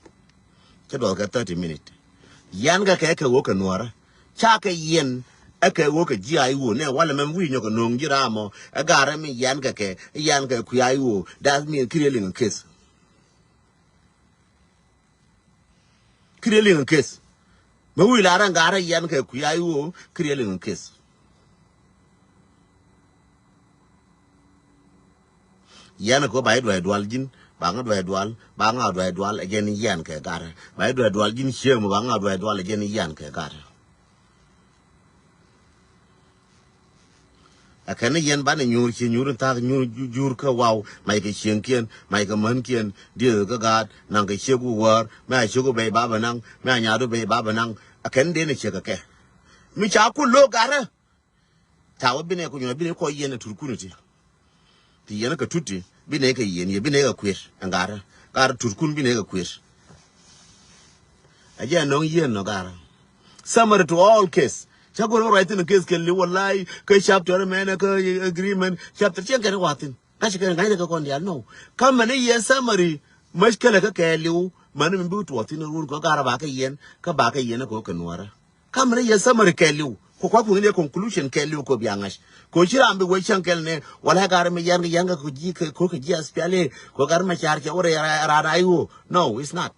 Ci duɔth kɛ thirty minute. Yan kɛ kɛ kɛ ɣöö kɛ Nuɔrä. Cakɛ yɛn, ɛ kɛ ɣöö kɛ ji̱ IO nɛ, walɛ mɛm wi̱i̱ nyɔk kɛ no̱o̱ŋ ji̱ ram mɔ, ɛ gat rɛ mi yan kɛ kɛ, yan kɛ kui̱ IO, that mean kiri liŋ case. Kiri liŋ case. Mɛ wi̱i̱ la rɛ gat rɛ yan kɛ kui̱ IO, kiri liŋ case. Yɛn kɛ ba i̱ duay dual ji̱n, ba ŋa duay dual, ba ŋa duay dual, ɛ jɛn yɛn kɛ gat. Ba i̱ duay dual ji̱n cieŋ, ba ŋa duay dual, ɛ jɛn yɛn kɛ gat. Ɛ kɛn ni yɛn banɛ nyuur ci nyuur in thaak nyuur ju-, jur kä waw, mac kɛ cieŋkiɛn, mac kɛ mänkiɛn, dieth kä gaat, naŋ kɛ ciek wu wäär, mɛ a ciek wu bɛy ba bɛ naŋ, mɛ a nyaat wu bɛy ba bɛ naŋ. Ɛ kɛn den ɛ ciek kɛ kɛ. Mi ca kun lo̱o̱k gat rɛ. Ca wä binɛ ku nyuɔn binɛ kɔ yɛn a turkun iti. Ti yɛn kɛ tuti binɛ kɛ yɛn yɛ binɛ kɛ kuir ɛn gat rɛ. Gat rɛ turkun binɛ kɛ kuir. A jɛ nɔŋ yɛn nɔ gat rɛ. Summary to all case. Ca go̱r ruac thin case kɛ liw wallahi kä chapter mɛn kä agreement chapter cɛn kɛn wathin. Ŋa̱c kɛn ŋa̱c kɛ kɔn dial no. Kamɛ ni yɛ summary mushkila kä kɛ liw mani mi bi tuɔthin run kɛ gat rɛ ba kɛ yɛn kä ba kɛ yɛn kɛ kɛ Nuɔrä. Kamɛ ni yɛ summary kɛɛliw. Ku kuath kuŋ ni yɛ conclusion kɛɛliw kɛ bia ŋa̱c. Kɛ ci ram bi wee cäŋ kɛl ni wala ɛ gat mi yɛn kɛ yɛn kɛ ku ji̱ kɛ ku kɛ ji̱ SPLA kɛ gat mi car cɛ wä rɛ ran IO. No, it's not.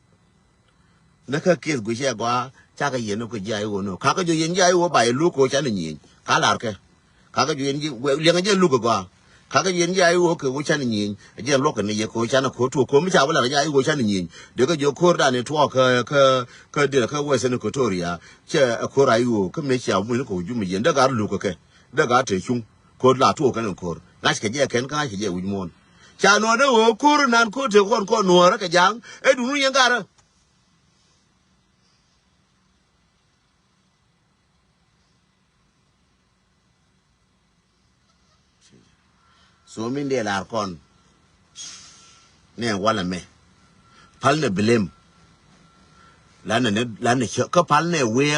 Ni kä case guic cɛ gɔaa cakɛ yɛn kɛ ji̱ IO no. Kakɛ jɔ yɛn ji̱ IO ba yɛ luk kɛ canɛ nyieny. Ka lar kɛ. Kakɛ jɔ yɛn ji̱ liɛŋɛ jɛ luk kɛ gɔaa. Kakɛ jɔ yɛn ji̱ IO kɛ wä canɛ nyieny. Jɛ luɔk kɛ ni yɛ kɛ wä canɛ ko̱ tuɔk ko̱ mi ca wä lar ji̱ IO canɛ nyieny. Dee kɛ jɔ ko̱r dan ni tuɔɔk kä kä kä dee kä Western Equatoria. Cɛ ɛ ko̱r IO kä mëë cia muc ni kɛ wä jum yɛn dee gar luk kɛ kɛ dee gar te cuŋ. Ko̱r la tuɔɔk kɛn ko̱r ŋa̱c kɛ jɛ kɛn kä ŋa̱c kɛ jɛ wi̱c muɔ̱ɔ̱n. Ca nuɔ̱ɔ̱r dee wee ko̱r nan ko̱r te kɔn kɔn nuɔ̱ɔ̱rä kɛ ja̱a̱ŋ ɛ duŋ ni yɛn garä. So min dee lar kɔn nɛ walɛ mɛ pal nɛ blame. Lanɛ nɛ lanɛ cä kä pal nɛ wee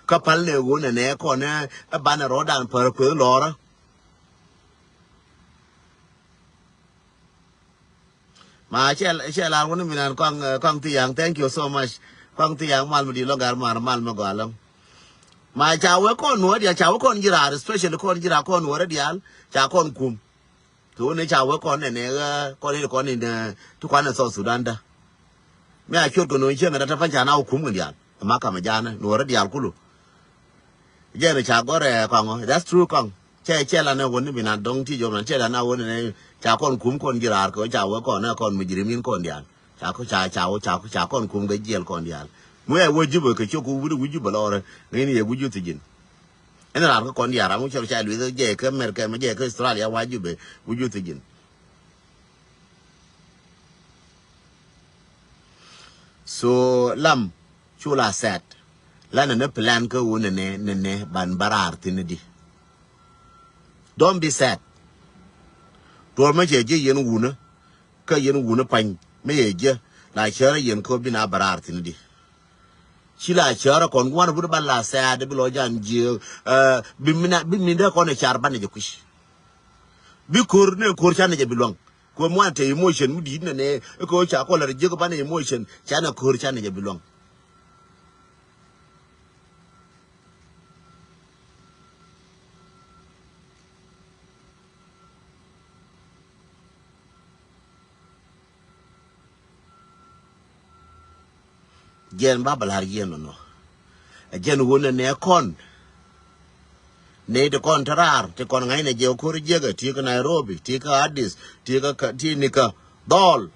kä pal nɛ ɣöö nɛ nɛ kɔn ɛ banɛ rɔɔdan pär kueth lɔrä. Ma cɛ cɛ lar wuni minan kɔŋ kɔŋ Thiaŋ, thank you so much. Kɔŋ Thiaŋ mal mi di lɔŋ gar mar mal mi gɔalɔ. Ma ca wee kɔn nuɔ̱ɔ̱r dial ca wee kɔn jirar, especially kɔn jirar kɔn nuɔ̱ɔ̱r dial ca kɔn kum. Ti wuni ca wee kɔn nɛ nɛ kɔn in kɔn in ti kɔn in South Sudan da. Mi a cuot kɛ nuɔ̱ɔ̱r cieŋ da ta pan ca na wee kum kɛ dial. Ma kam janɛ nuɔ̱ɔ̱r dial kulu. Jɛn ca gɔrɛ kɔŋ. That's true kɔŋ. Cɛ cɛ la nɛ wun ni bi na dɔŋ ti jɔm na cɛ la na wun ni ca kɔn kum kɔn jirar kɛ ca wee kɔn nɛ kɔn mujrimin kɔn dial. Ca kɔ ca ca wee ca ca kɔn kum kɛ jiɛl kɔn dial. Mu yɛ wee Jubɛ kɛ cok wut wut Jubɛ lɔrɛ ŋin yɛ wut juthi jin. Ɛn rar kɛ kɔn dial ram mu cɛ ca luith jɛ kɛ America mɛ jɛ kɛ Australia wa Jubɛ wut juthi jin. So lam cu la sad. La nɛ ni plan kä wun nɛ nɛ nɛ ban barar thin di. Don't be sad. Tuɔr mɛ cɛ jiɛ yɛn wunä kä yɛn wunä pany mɛ yɛ jiɛ la cäärä yɛn kä bi na barar thin di. Ci la cäärä kɔn guan bur ban la sad bi lɔ jan jiɛ bi mina bi minda kɔn car ban jɛ kui̱. Bi kor ne kor can jɛ bi luaŋ. Kuɛ muan te emotion mi di̱i̱t nɛnɛ. Ɛ kɛ ɣöö ca kɔn lät jiäk banɛ emotion canɛ ko̱r canɛ jɛ bi luaŋ. Jɛn ba bɛ la̱r jiɛn nɔnɔ. Ɛ jɛn ɣöö nɛnɛ kɔn. Nɛy ti kɔn te raar ti kɔn ŋa̱cnɛ jɛ ko̱r jiäkä ti kä Nairobi ti kä Addis ti kä ti ni kä dhɔl.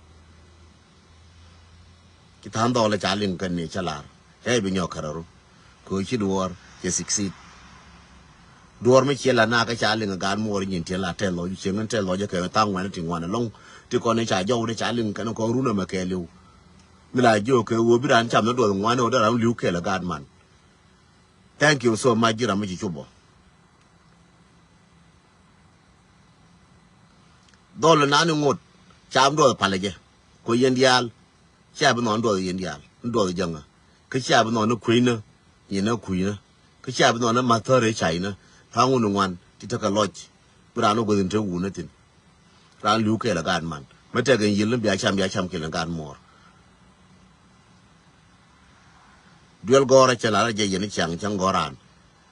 Ci tha̱a̱ŋ dhɔl ca liŋ kɛn ni ca la̱r ca bi nyɔk kärä ru. Kɛ ɣöö ci duɔɔr cɛ succeed. Duɔ̱ɔ̱r mi ciɛ la na kä ca liŋ ɛ gaat muɔɔr nyin tiɛn la tɛth lɔc cieŋ in tɛth lɔc kɛ thaŋ ŋuɛn ti ŋuan ɛlɔŋ. Ti kɔn in ca jɔw ni ca liŋ kɛn kɔn run ɛmɛ kɛɛliw. Mi la jiök kɛ ɣöö bi raan cam ni duɔth ŋuan ɛ ɣöö dee raan li̱w kɛɛl ɛ gaat man. Thank you so much ji̱ ram mi ci cupɔ. Dhɔl nani ŋot cam duɔth palɛ jɛ. Ko yɛn diaal. Cia bi nhɔn duɔth yɛn diaal ni duɔth jäŋä. Kä cia bi nhɔn ni kueynä nyin ni kui̱nä. Kä cia bi nhɔn ni mathäri cainä. Tha̱a̱ŋ wun ni ŋuan ti tekɛ lɔc. Bi raan ni guäth in te wunä thi̱n. Raan li̱w kɛɛl ɛ gaat man. Mi tɛk in yiël ni bia cam bia cam kɛɛl ɛ gaat muɔɔr. Duel gɔɔrä cɛ lar jɛ yɛn i̱ ciaŋ cäŋ gɔɔran.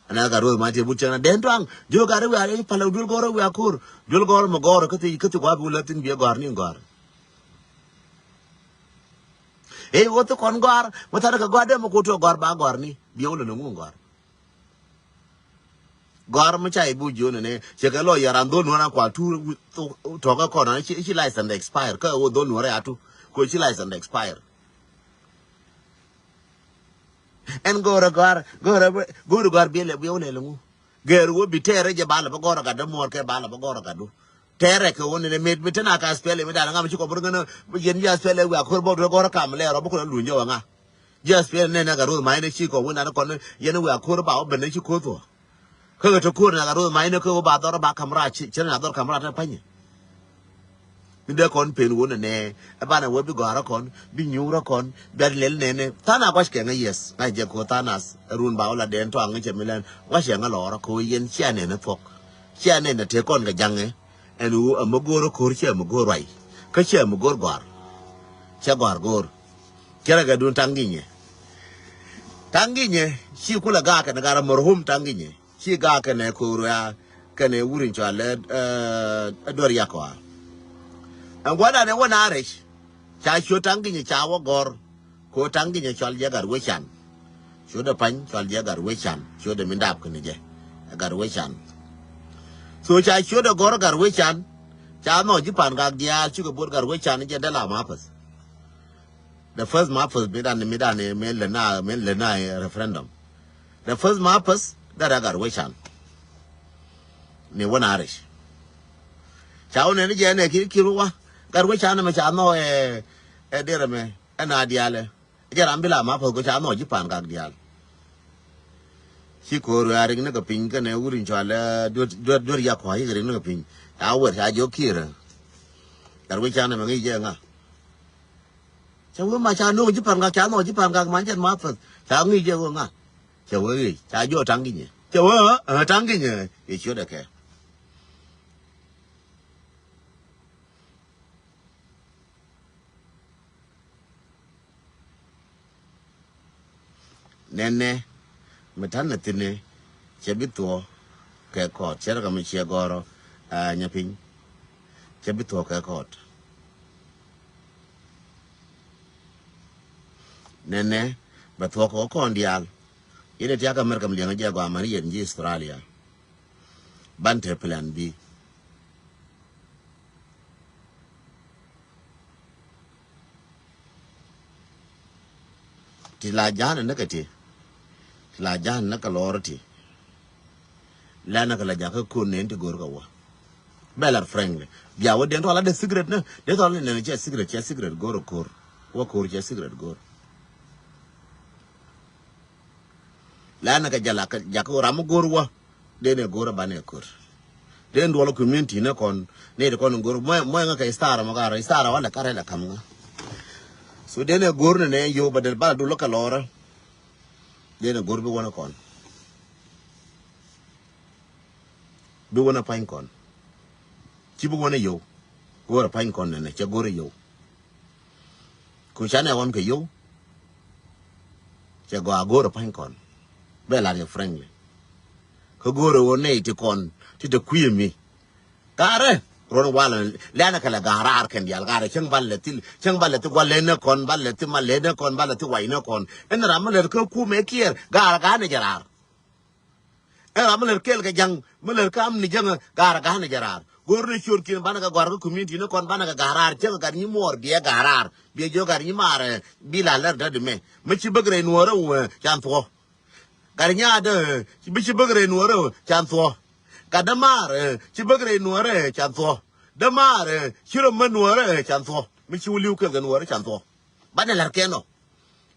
Ɛn ɛ gat ruɔth ma ti but cäŋ na den tuaŋ jiö gat i̱ wiaa i̱ palä duel gɔɔrä wiaa ko̱r. Duel gɔɔrä mi gɔɔrä kä thi kä thi gua̱a̱p i̱ wä lät thi̱n biɛ gɔ̱a̱r ni gɔ̱a̱r. Ëë wä thi kɔn gɔ̱a̱r ma tha̱rä kɛ gɔ̱a̱r dee ma ko̱r tuɔ gɔ̱a̱r ba gɔ̱a̱r ni biɛ wä lät ni ŋu gɔ̱a̱r. Gɔ̱a̱r mi ca i̱ bu jiö nɛnɛ cɛ kɛ lɔ yɛ ran dhol nuɔ̱ɔ̱r an kua tuur tɔ̱kä kɔn an ci license expire kä wä dhol nuɔ̱ɔ̱r ya tu. Ko ci license expire. Ɛn go̱o̱rä gɔ̱a̱r go̱o̱rä go̱o̱rä gɔ̱a̱r biɛ lɛ biɛ wä lɛ lɛ ŋu. Gɛɛr wä bi tɛɛrɛ jɛ ba lɛ bä gɔ̱a̱r gat dä muɔ̱ɔ̱r kɛ ba lɛ bä gɔ̱a̱r gat du. Tɛɛrɛ kɛ wä nɛnɛ met mi te na ka spɛlɛ mi dan ŋa mi ci kɔ bur ŋänä. Yɛn ji spɛlɛ wiaa ko̱r bä wä gɔ̱a̱r kam lɛ rɔ bä kun a luny jɛ wä ŋa. Ji̱ a spɛlɛ nɛnɛ gat ruɔth ma yɛn ci kɔ wä nan kɔn yɛn wiaa ko̱r ba wä ben ci ko̱r thuɔ. Kä kɛ te ko̱r na gat ruɔth ma yɛn kä wä ba dhɔr ba kam rac ci na dhɔr kam rac te panyɛ. Ni dee kɔn pen wun nɛ ɛ banɛ wä bi gɔ̱a̱rä kɔn bi nyuurä kɔn bi a lɛl nɛnɛ tha̱a̱ŋ a gua̱c kɛ ŋä yɛth ŋa̱c jɛ ko̱ tha̱a̱ŋ nath run ba wä la dɛn tɔaŋ ŋä cɛ mi lɛn gua̱c kɛ ŋä lɔɔrä ko̱ yɛn cia nɛnɛ thuɔ̱k. Cia nɛnɛ te kɔn kɛ jaŋɛ ɛn wu ɛmɛ go̱o̱rä ko̱r cia ɛmɛ go̱o̱r ruac. Kä cia ɛmɛ go̱o̱r gɔ̱a̱r. Cia gɔ̱a̱r go̱o̱r. Cɛ rɛ kɛ dun taŋ ginyɛ. Taŋ ginyɛ ci kulɛ gaak kɛn garɛ mɔr hum taŋ ginyɛ. Ci gaak kɛnɛ ko̱r ya kɛnɛ wuri̱n cɔal ɛ duɔr yakɔa. Ɛn gua̱dan ɛ wä na rɛc ca ciöt taŋ ginyɛ ca wä gɔ̱r. Ko taŋ ginyɛ cɔal jɛ gat weccan. Ciötdɛ pa̱ny cɔal jɛ gat weccan ciötdɛ min dap kɛnɛ jɛ ɛ gat weccan. So ca ciötdɛ gɔ̱r gat weccan. Ca nhɔk ji̱ pan gak diaal cikɛ buɔt gat weccan jɛ dee la mapäth. The first mapäth mi dan mi dan mi lena mi lena referendum. The first mapäth that I got weccan. Ni wä na rɛc. Ca wä nɛn jɛ nɛ ki ki ruwa gat weccan mɛ ca nhɔ ɛ ɛ derɛ mɛ ɛ na dialɛ. Jɛ ram bi la mapäth ko ca nhɔ ji̱ pan gak dial. Ci ko̱r wɛ a rik ni kɛ piny kɛnɛ wut in cɔal ɛ duer duer duer yak kua yik rik ni kɛ piny. Ca wä wɛr ca jɛ wä kiɛrɛ. Gat weccan mɛ ŋi̱i̱c jɛ ŋa. Cɛ wee ma ca no̱o̱ŋ ji̱ pa̱n gak ca nhɔk ji̱ pa̱n gak man jɛn ma päth ca ŋi̱i̱c jɛ wee ŋa. Cɛ wee ɣic ca jiɔ taŋ ginyɛ cɛ wee ɣä taŋ ginyɛ. Yɛ ciötdɛ kɛ nɛnɛ mi ta̱n nɛ thi̱n ɛ cɛ bi thuɔ̱k kɛ kɔɔt cɛ rɛ kɛ mi ciɛ gɔ̱rɔ. Aa nyɛ piny cɛ bi thuɔ̱k kɛ kɔɔt. Nɛnɛ bɛ thuɔ̱k kɛ kɔn diaal. Yɛn ɛ tiak America mi liɛŋ jɛ gɔaa mani yɛn ji̱ Australia. Ban te plan B. Ti la ja̱a̱n ni kɛ ti ti la ja̱a̱n ni kɛ lɔɔr ti. Lɛn ni kɛ la jakä kun ni ti go̱r kɛ wä. Bɛ lat frankly bia wä den tɔla de secret ni de tɔla ni nɛn cɛ secret cɛ secret go̱r ko̱r. Wä ko̱r cɛ secret go̱r. Lɛn ni kɛ jɛ la jakä ram mi go̱r wä. Den ɛ go̱r ɛ banɛ ko̱r. Den duɔl community ni kɔn ni ti kɔn go̱r mɔɛ mɔɛ ŋa kɛ star mɔ kar star wala kar ɛ la kam ŋa. So den ɛ go̱r ni nɛ yo ba den bala dul kɛ lɔrä. Den ɛ go̱r bi wä ni kɔn. Bi wä ni pa̱ny kɔn. Ci bi wä ni yo. Go̱r ɛ pa̱ny kɔn ni nɛ cɛ go̱r ɛ yo. Ku canɛ ɣɔn kɛ yio̱w. Cɛ gɔaa go̱o̱rɛ pa̱ny kɔn bɛ lar yɛ frankly. Kä go̱o̱rɛ ɣöö nɛy ti kɔn ti te kui̱ mi. Gaarɛ ruɔ̱n walɛ lɛnɛ kɛ lɛ ga̱a̱r raar kɛn diaal gaarɛ cäŋ bal lɛ thil cäŋ bal lɛ thi gua̱l lɛn nä kɔn bal lɛ thi mal lɛn nä kɔn bal lɛ thi wac nä kɔn. Ɛn ram mi lät kä kumɛ kiɛɛr gaarɛ ga̱a̱n ɛ jɛ raar. Ɛn ram mi lät kɛɛl kɛ ja̱ŋ mi lät kä amni jäŋä ga̱a̱r ga̱a̱n ɛ jɛ raar. Go̱o̱r ni ciötkiɛn banɛ kɛ gɔ̱a̱r kä community ni kɔn banɛ kɛ ga̱a̱r raar cäŋ gat nyi muɔɔr biɛ ga̱a̱r raar biɛ jiök gat nyi maarɛ bi la lɛr dädi mɛ. Mi ci bäk rɛy nuɔɔrä wä can thuɔ̱. Gat nyaat, eh, bi ci bäk rɛy nuɔɔrä, eh, can thuɔ̱. Gat dämaar, eh, ci bäk rɛy nuɔɔrä, eh, can thuɔ̱. Dämaar, eh, ci rɔ mä nuɔɔrä, eh, can thuɔ̱. Mi ci wä li̱w kɛl kɛ nuɔɔrä, can thuɔ̱. Banɛ la̱r kɛn ɔ.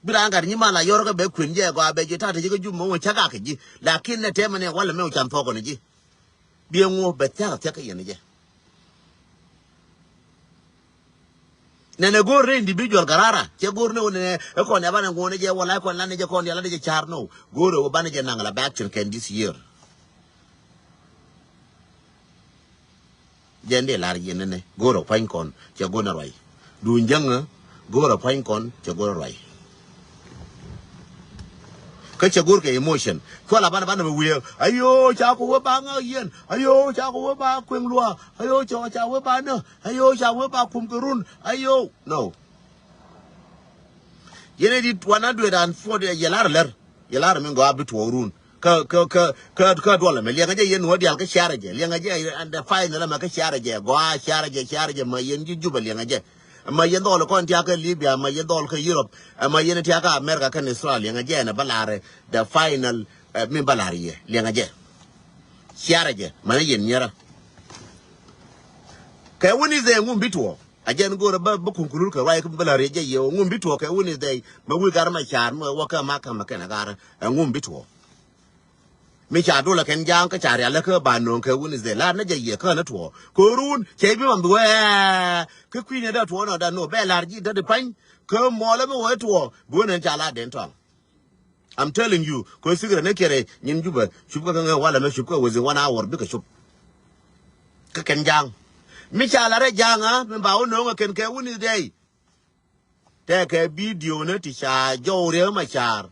Bi raan gat nyiman la yɔr kɛ bɛ kuën jɛ gɔaa bɛ ji̱ ta̱a̱ ti ji̱ kä jup mɛ wä cä gak kɛ ji̱. Lakin nɛ tɛmɛ nɛ walɛ mɛ wä can thuɔ̱ kɔn ji̱. Bi ɛŋu bɛ thia̱k a thia̱k kä yɛn jɛ. Nɛnɛ go̱o̱r ni individual karara. Cɛ go̱o̱r ni wä nɛnɛ ɛ kɔn ya banɛ ŋuɔ̱n jɛ wala ɛ kɔn lan jɛ kɔn ya lan jɛ car no. Go̱o̱r ɛ wä banɛ jɛ naŋ la bɛ action kɛn this year. Jɛn dee lar yɛn nɛnɛ go̱o̱r ɛ pa̱ny kɔn cɛ go̱o̱r ni ruac. Duun jäŋä go̱o̱r ɛ pa̱ny kɔn cɛ go̱o̱r ɛ ruac. Kä cɛ go̱o̱r kɛ emotion. Cual a banɛ banɛ bɛ wiee. Ayo ca ku wee ba ŋa yɛn. Ayo ca ku wee ba kueŋ luaa. Ayo ca ca wee ba nä. Ayo ca wee ba kum kɛ run. Ayo. No. Yɛn ɛ di one hundred and forty yɛ lar lɛr. Yɛ lar mi gɔaa bi tuɔɔk run. Kä, kä, kä, kä, kä duɔl ɛmɛ liɛŋɛ jɛ yɛn wä dial kä ciarɛ jɛ. Liɛŋɛ jɛ and the final ɛmɛ kä ciarɛ jɛ. Gɔaa ciarɛ jɛ, ciarɛ jɛ ma yɛn ji̱ Jubɛ liɛŋɛ jɛ. Ma yɛn dhɔl kɔn tiak kä Libya, ma yɛn dhɔl kä Europe, ma yɛn tiak kä America kɛn Australia, liɛŋɛ jɛ ɛn ɛ bä la̱r the final, eh, mi bä la̱r yɛ, liɛŋɛ jɛ. Ciarɛ jɛ, mani yɛn nyɛrä. Kɛ wuni dhɛ ŋum bi tuɔ, a jɛn go̱rɛ bä, bä kuŋ kulul kɛ ruac kä bä la̱r yɛ jɛ yɛ, ŋum bi tuɔ kɛ wuni dhɛ, ma wi̱i̱ gar ma car, ma wä kä ma kä ma kɛn a gar, ɛ ŋum bi tuɔ. Mi ca dol a kɛn ja̱a̱ŋ kä ca rial lä kä ba no̱o̱ŋ kɛ wuni dhɛ lar ni jɛ yɛ kä ni tuɔɔ. Kɛ run cɛ bi man bi wee kä kui̱ ni da tuɔɔ nɔ da no bɛ lar ji̱ da di pa̱ny kä mɔlɛ mi wee tuɔɔ bi wee ni ca la den tɔŋ. I'm telling you kɛ secret ni kɛrɛ nyin Jubɛ cup kä kä ŋɛ walɛ mɛ cup kä within one hour bikɛ cup. Kä kɛn ja̱a̱ŋ mi ca la rɛ ja̱a̱ŋ a mi ba wä no̱o̱ŋ a kɛn kɛ wuni dhɛ. Tɛkɛ bidio ni ti ca jɔw Riek Macar.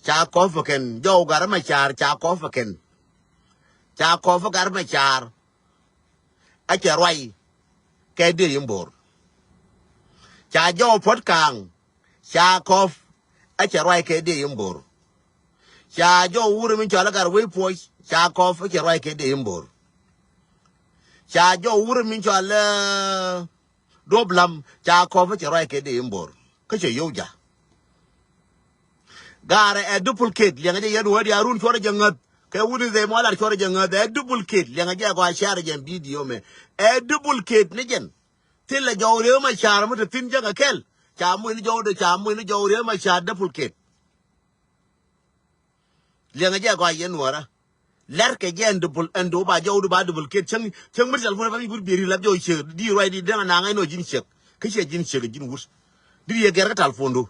Ca kɔf kɛn jɔw Gat Macar ca kɔf kɛn. Ca kɔf Gat Macar. A cɛ ruay kɛ dee in bo̱r. Ca jɔw Puɔt Kaŋ. Ca kɔf a cɛ ruay kɛ dee in bo̱r. Ca jɔw wur min cɔal Gat Wec Puɔc ca kɔf a cɛ ruay kɛ dee in bo̱r. Ca jɔw wur min cɔal, eh, Duɔp Lam ca kɔp cɛ ruac kɛ dee in bo̱r kä cɛ yow ja̱. Gaarɛ ɛ duplicate liɛŋɛ jɛ yɛn wä diaal run cuɔrɛ jɛ ŋäth kɛ wuni dhɛ mɔ lar cuɔrɛ jɛ ŋäth ɛ duplicate liɛŋɛ jɛ gɔaa ciarɛ jɛ bidio mɛ ɛ duplicate ni jɛn. Thilɛ jɔw Riek Macar mi te thi̱n jäŋɛ kɛl ca muc ni jɔw de ca muc ni jɔw Riek Macar duplicate. Liɛŋɛ jɛ gɔaa yɛn nuɔrä. Lɛr kɛ jɛ ɛn dupul ɛn du ba jɔw du ba dupul ket cäŋ cäŋ mi ti talpon ɛn ba mi wur bieri lap jɔw ciek di ruac di dɛŋ anaŋ ɛn ɔ ji̱n ciek. Kä ciɛ ji̱n ciek ji̱n wur. Di yɛ gɛr kä talpon du.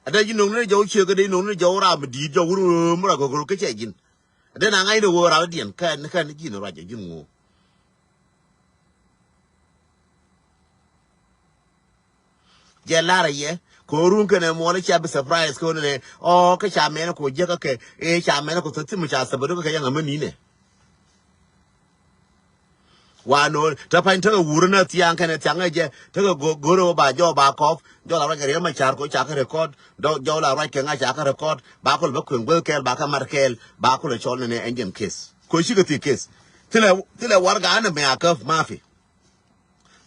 Ada ji̱ no̱ŋ ni jɔw ciek kä dee no̱ŋ ni jɔw ram di̱i̱t jɔw wur mi ruac kɔkɔl kä ciɛ ji̱n. Ada naŋ ɛn ɔ wur ram diɛn kä ɛn kä ɛn ji̱n ruac ji̱n ŋu. Jɛ lar a yɛ kɛ ɣöö run kɛnɛ muɔl i̱ cia bi surprise kɛ ɣöö nɛnɛ ɔ kä ca mɛn kɛ ɣöö jiäkä kɛ ëë ca mɛn kɛ ɣöö thäthi mi ca thabat kä kɛ yɛn ŋa̱ mäni nɛ. Wa no̱o̱n te pa̱ny tekɛ wurä nä thiaŋ kɛnɛ thiaŋ ɛ jɛ tekɛ go̱rä ɣöö ba jɔw ba kɔp jɔw la ruac kɛ Riek Macar kɛ ɣöö ca kä record jɔw la ruac kɛ ŋa̱ ca kä record ba kɔl bä kueŋ guäth kɛɛl ba kä mat kɛɛl ba kɔl ɛ cɔl nɛnɛ engine case kɛ ɣöö cikɛ thik case. Thilɛ thilɛ warɛga ɛn ɛmɛ a käp mafi.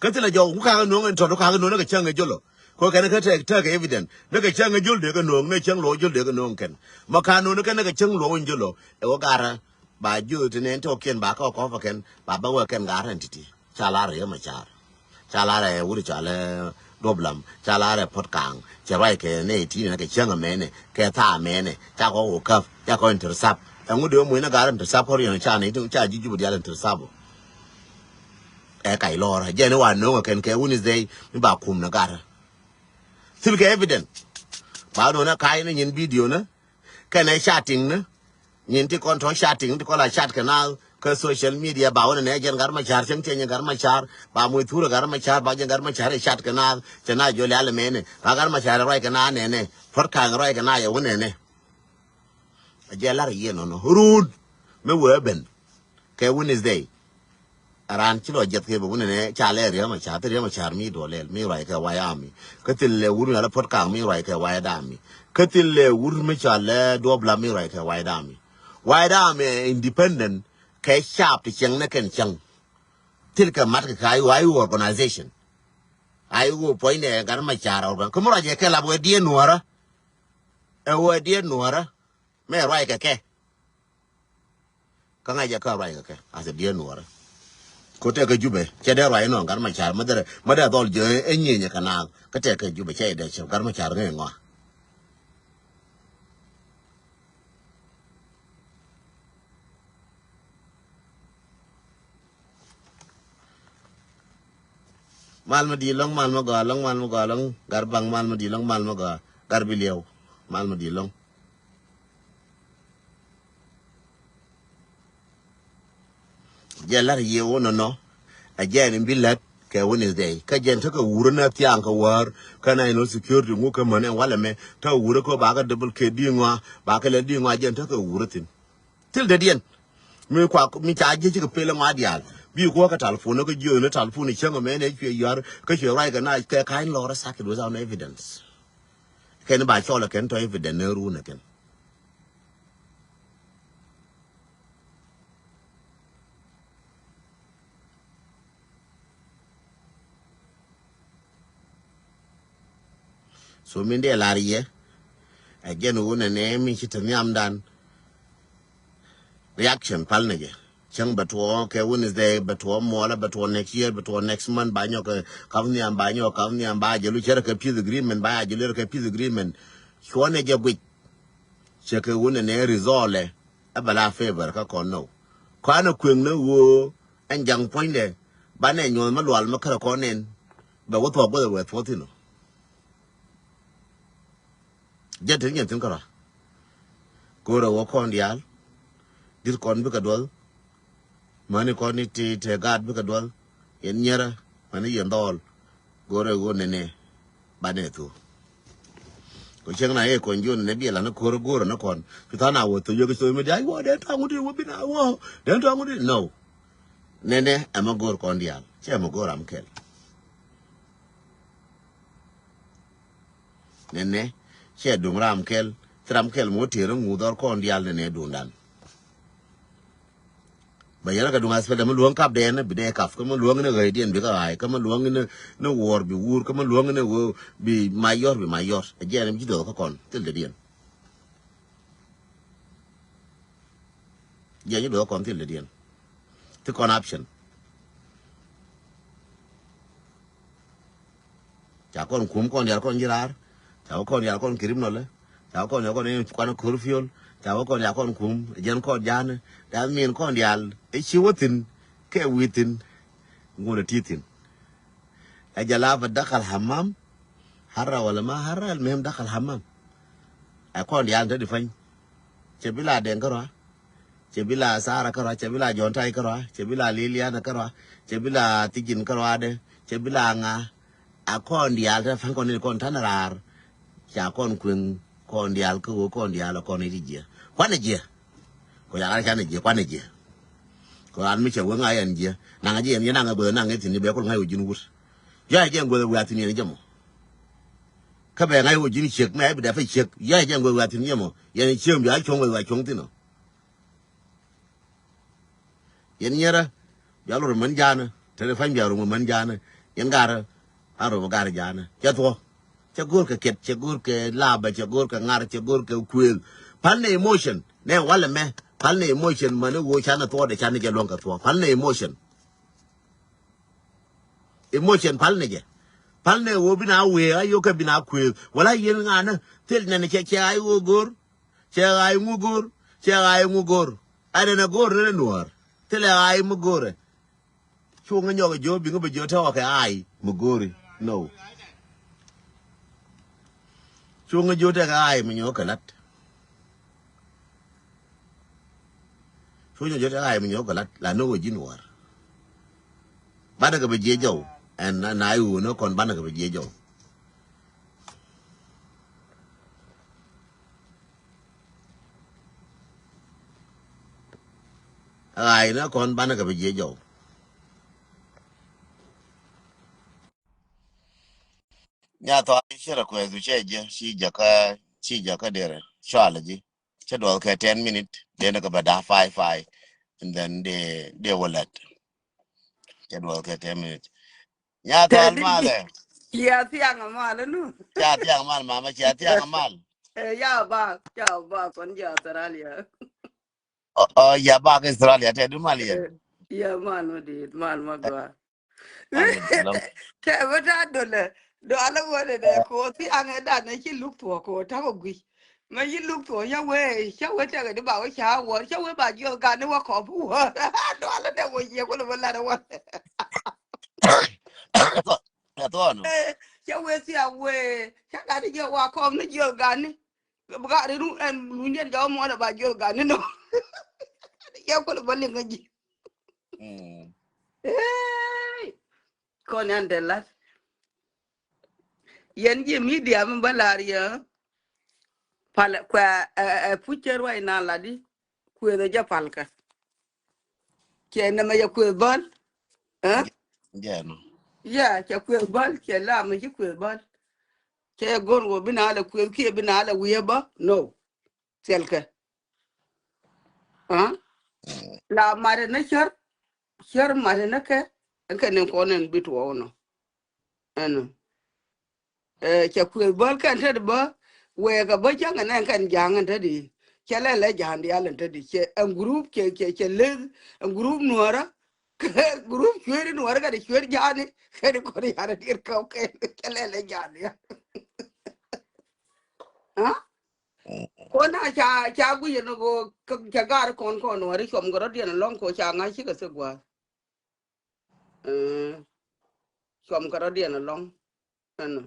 Kä thilɛ jɔw ku ka̱kä no̱o̱ŋ ɛn tɔt ku ka̱kä no̱o̱ŋ ni kɛ cäŋ ɛ jolo. Kɛ kɛn kä tɛk tɛk evident ni kɛ cäŋ ɛ jol dee kɛ no̱o̱ŋ ni cäŋ luɔk jol dee kɛ no̱o̱ŋ kɛn. Ma ka̱ no̱o̱ŋ ni kɛn ni kɛ cäŋ luɔk in jolo ɛ wä garä. Ba jol ti nɛn tɔkiɛn ba kä kɔpä kɛn ba bä wä kɛn garä ɛn ti̱ti̱. Ca lar ɛ ma car. Ca lar ɛ wut ca lɛ duɔp lam ca lar ɛ puɔt ka̱a̱ŋ cɛ ruac kɛ nɛ ti nɛ kɛ cäŋ ɛmɛnɛ kɛ tha̱a̱ ɛmɛnɛ ca kɔ wä käp ca kɔ intercept. Ɛŋu dee wä muc ni garä intercept kɔ riɛn ca ni ca ji̱ jup diaal intercept. Ɛ kac lɔɔr jɛn i̱ wa no̱o̱ŋ ɛ kɛn kɛ wuni dhɛy mi ba kum ni garä. Thil kɛ evident ba no̱o̱ŋ ɛ kac ni nyin video ni kɛn ɛ chatting ni nyin ti kɔn tɔ̱ chatting ti kɔn la chat kɛ na kä social media ba wuni nɛ jɛn Gat Macar cäŋ cɛ nyin Gat Macar ba muc thurɛ Gat Macar ba jɛn Gat Macar ɛ chat kɛ na cɛ na jɔl yal ɛmɛnɛ ba Gat Macar ɛ ruac kɛ na nɛnɛ puɔ̱t ka̱a̱ŋ ɛ ruac kɛ na yɛ wuni nɛnɛ. Ɛ jɛ lar ɛ yiëë nɔnɔ run mi wee ben. Kɛ Wednesday. Raan ci lɔ jiɛth kɛ bɛ wunɛ nɛ ca lɛ Riek Macar, thil Riek Macar mi duɔl lɛl mi ruac kɛ White Army. Kä thil lɛ wur mi ala puɔt kaŋ mi ruac kɛ White Army. Kä thil lɛ wur mi ca lɛ duɔp la mi ruac kɛ White Army. White Army independent kɛ cap ti cieŋ ni kɛn cieŋ. Thil kɛ mat kɛ ka I O, I O organization. I O puɔ̱ny nɛ Gat Macar organ. Kä mi ruac kɛ kɛ lap wɛ diɛ nuɔrä. Ɛ wɛ diɛ nuɔrä. Mɛ ruac kɛ kɛ. Kä ŋa̱c jɛ kä ruac kɛ kɛ. Athɛ diee nuɔrä. Ko tɛk kä Jubɛ. Cɛ dee ruac nɔ Gat Macar. Mä dee, mä dee dhɔl jɛ ɛ nyieny ɛ kɛ naath. Kä tɛk kä Jubɛ cɛ dee cɛ Gat Macar ŋäc ŋɔa. Mal ma di lɔŋ, mal ma gɔaa lɔŋ, mal ma gɔaa lɔŋ, Gat Baŋ, mal ma di lɔŋ, mal ma gɔaa, Gat Biliɛw, mal ma di lɔŋ. Jɛ lar yie wä nɔnɔ. A jɛ ni bi lät kɛ Wednesday. Kä jɛn tekɛ wurä na thiaŋ kɛ wäär. Kä na inɔ security ŋu kɛ män ɛn walɛ mɛ. Tekɛ wurä kɛ bakɛ double kɛ di ŋɔa. Bakɛ lɛ di ŋɔa jɛn tekɛ wurä thin. Thil dee diɛn. Mi kua mi ca jiɛ cikɛ pel ŋɔa diaal. Bi kuɔ kɛ telephone kɛ jiö ni telephone cäŋ mɛ ni cuɛ yɔr. Kä cuɛ ruac kɛ na kɛ ka̱ny lɔrä sakit without evidence. Kɛn ba cɔl kɛn tɔ evidence ni run kɛn. So min dee lar yɛ. Ɛ jɛn wun ɛ nɛ min ci te nhiamdan. Reaction pal ni jɛ. Cäŋ bɛ tuɔ kɛ Wednesday, bɛ tuɔ muɔlä, bɛ tuɔ next year, bɛ tuɔ next month, ba nyɔk kɛ kap nhiam, ba nyɔk kap nhiam, ba jɛ lu cɛ rɛ kɛ peace agreement, ba jɛ lu rɛ kɛ peace agreement. Cuɔ ni jɛ guic. Cɛ kɛ wun ɛ nɛ result ɛ bɛ la favor kä kɔn nɔ. Kɔn ɛ kueŋ ni ɣöö ɛn jaŋ puɔ̱nydɛ banɛ nyuɔ̱th mi lual mi kärɛ kɔn nɛn. Bɛ wä thuɔ̱k guäth ɛ wɛ thuɔ̱k thi̱n ɔ. Jɛ te nyɛn thi̱n kärɔa. Go̱o̱rɛ wä kɔn diaal. Di̱t kɔn bikɛ duɔth. Mäni kɔn ni ti te gaat bikɛ duɔth. Yɛn nyɛrä mäni yɛn dhɔɔl. Go̱o̱rɛ wä nɛnɛ. Banɛ thu. Kɔ cieŋ na yɛ kɔn jiɔn nɛ biɛ lan ko̱r go̱o̱rɛ ni kɔn. Cu tha̱a̱n a wä thu yök i̱ coth mi diaal wä den tɔ̱ aŋut i̱ wä bin a wä den tɔ̱ aŋut i̱ no. Nɛnɛ ɛmɛ go̱o̱r kɔn diaal cɛ ɛmɛ go̱o̱r ram kɛl. Nɛnɛ cɛ duŋ ram kɛl. Ci ram kɛl mɔ tëë rä ŋuth ɔr kɔn diaal nɛnɛ duŋdan. Bɛ yɛrɛ kɛ duŋ aspɛl dɛ mi luɔ̱ŋ kap dɛɛn bi dee kap kä mi luɔ̱ŋ ni ɣäy diɛn bi kä ɣa̱y kä mi luɔ̱ŋ ni ni wuɔr bi wur kä mi luɔ̱ŋ ni ɣöö bi ma yɔr bi ma yɔr. Ɛ jiɛn bi ci duɔth kä kɔn thil dee diɛn. Jiɛn ci duɔth kä kɔn thil dee diɛn. Thi kɔn option. Ca kɔn kum kɔn diaal kɔn ji̱ raar. Ca wä kɔn diaal kɔn criminal. Ca wä kɔn diaal kɔn in kuan curfew. Ca wä kɔn diaal kɔn kum jɛn kɔn ja̱a̱n. That mean kɔn diaal i̱ ci wä thi̱n kɛ wi̱i̱ thi̱n. Ŋun ɛ ti thi̱n. Ɛ jɛ la bɛ dakal hamam. Harra wala ma harra, al muhim dakal hamam. Ɛ kɔn diaal te di pany. Cɛ bi la dɛŋ kärɔa. Cɛ bi la Sara kärɔa, cɛ bi la Jɔntai kärɔa, cɛ bi la Liliana kärɔa, cɛ bi la Thijin kärɔa dɛ, cɛ bi la ŋa. A kɔn diaal te fan kɔn ni kɔn tan raar. Ca kɔn kueŋ kɔn diaal kä wä kɔn diaal kɔn ni ti jiɛ. Kuanɛ jiɛ. Kɔ yakan canɛ jiɛ kuanɛ jiɛ. Kɔ an mi cɛ wä ŋa yɛn jiɛ. Naŋ jiɛ yɛn yɛn naŋ guɛth naŋ ŋɛ thin ni bɛ kul ŋa̱c wä ji̱n wut. Yɔ yɛ jɛ ŋ guɛth wä a thin yɛn jɛ mɔ. Kä bɛ ŋa̱c wä ji̱n ciek mɛ bi dɛ pɛ ciek. Yɔ yɛ jɛ ŋ guɛth wä a thin jɛ mɔ. Yɛn ciek bi a cuɔ̱ŋ guɛth wä a cuɔ̱ŋ thin ɔ. Yɛn nyɛrä bia lor män janä te ni pany bia rum män janä. Yɛn garä a rum gar janä cɛ thuɔ. Cɛ go̱r kɛ kɛt, cɛ go̱r kɛ labä, cɛ go̱r kɛ ŋar, cɛ go̱r kɛ kuëël. Pal ni emotion nɛ walɛ mɛ. Pal ni emotion män ni wo canä thuɔ de canä jɛ luɔ̱ŋ kɛ thuɔ. Pal ni emotion. Emotion pal ni jɛ. Pal ni wo bi na wee a yokɛ bi na kuëël wala yɛn ŋanä. Thil nɛn cɛ cɛ a yi wo go̱r. Cɛ ɣaac ŋu go̱o̱r, cɛ ɣaac ŋu go̱o̱r. Ɛn ɛn ɛ go̱o̱r ni nuäär. Thilɛ ɣaac mi go̱o̱rɛ. Cu ŋä nyɔk ɛ jiö bi ŋä bi jiö tɛ ɣɔkɛ ɣaac mi go̱o̱ri. No. Cu ŋä jiö tɛ kɛ ɣaac mi nyɔk kɛ lat. Cu nyɔk jiö tɛ ɣaac mi nyɔk kɛ lat la ni wä ji̱ nuäär. Banɛ kɛ bi jiɛ jɔw ɛn na i̱ ɣöö ni kɔn banɛ kɛ bi jiɛ jɔw. Ɣaac ni kɔn banɛ kɛ bi jiɛ jɔw. Nya thɔa ci cɛ request du cɛ jɛ ci jɛ kä ci jɛ kä derɛ cualɛ ji̱. Cɛ duɔth kɛ ten minute den kɛ bɛ da̱ five five. And then de de wä lɛt. Cɛ duɔth kɛ ten minute. Nya thɔal malɛ. Cia thiaŋ mal nu. Cia thiaŋ mal mama cia thiaŋ mal. Eh, ya ba, ya ba, kɔn ja Australia. Oh, oh, ya ba ka Australia, tɛ du mal yɛ. Eh, ya mal ma dit, mal ma gua. Mal ma dit, lɔŋ. Tɛ bä ta dole, do ala wale dɛ ko ti aŋɛ dan ne ci luk tuɔ ko ta ko gui. Mɛ yi luk tuɔ ya we, ca we tɛ di ba we ca wɔ, ca we ba jiɔ gani wa kɔ bu wɔ. Do ala dɛ we ye ko le ba la dɛ wa. Ɛ thɔ, ɛ thɔ no. Eh, ca we ti a we, ca gani jiɔ wa kɔ ni jiɔ gani. Bä ka ri ru ɛn luny diɛn jɔw muɔn ɛ ba jiɔl gani nɔ. Yɛ kulɛ bä liŋ kä ji̱. Mm. Hey. Kɔn yan dee lat. Yɛn ji̱ media mi bä lar yɛ. Pal kuɛ ɛ, ɛ, ɛ puc cɛ ruac na lat di. Kuëth ɛ jɛ pal kɛ. Cɛ nɛmɛ yɛ kuëth bäl. Ɛ? Jɛ nɔ. Yɛ, cɛ kuëth bäl, cɛ lam mi ci kuëth bäl. Cɛ go̱r wä bi na lɛ kuëth kiɛ bi na lɛ wi̱i̱ bä. No. Thilkɛ. Ɛ? Mm. La mat ni cär, cär mat ni kɛ, ɛn kɛ ni kɔn ɛn bi tuɔɔk nɔ. Ɛn. Ɛ, cɛ kuëth bäl kɛn tet bä, wɛɛk ɛ bä cäŋ ɛn ɛn kɛn ja̱a̱ŋ ɛn tet di. Cɛ lɛ lɛ ja̱a̱ŋ diaal ɛn tet di. Cɛ ɛn group cɛ, cɛ, cɛ leth, ɛn group nuɔrä. Kɛ group cueeri nuɔrä kɛ di cueer ja̱a̱ni, kɛ di kɔn yarä dier kɛ kɛ, cɛ lɛ lɛ ja̱a̱ŋ diaal. Ɛ? Ko na ca, ca guic ɛn ko, kɛ, cɛ gar kɔn kɔn nuɔrä cuɔm kɛ rɔ̱diɛn ɛlɔ̱ŋ ko ca ŋa̱c cikɛ thik gua̱a̱th. Ɛ, cuɔm kɛ rɔ̱diɛn ɛlɔ̱ŋ. Ɛnɔ.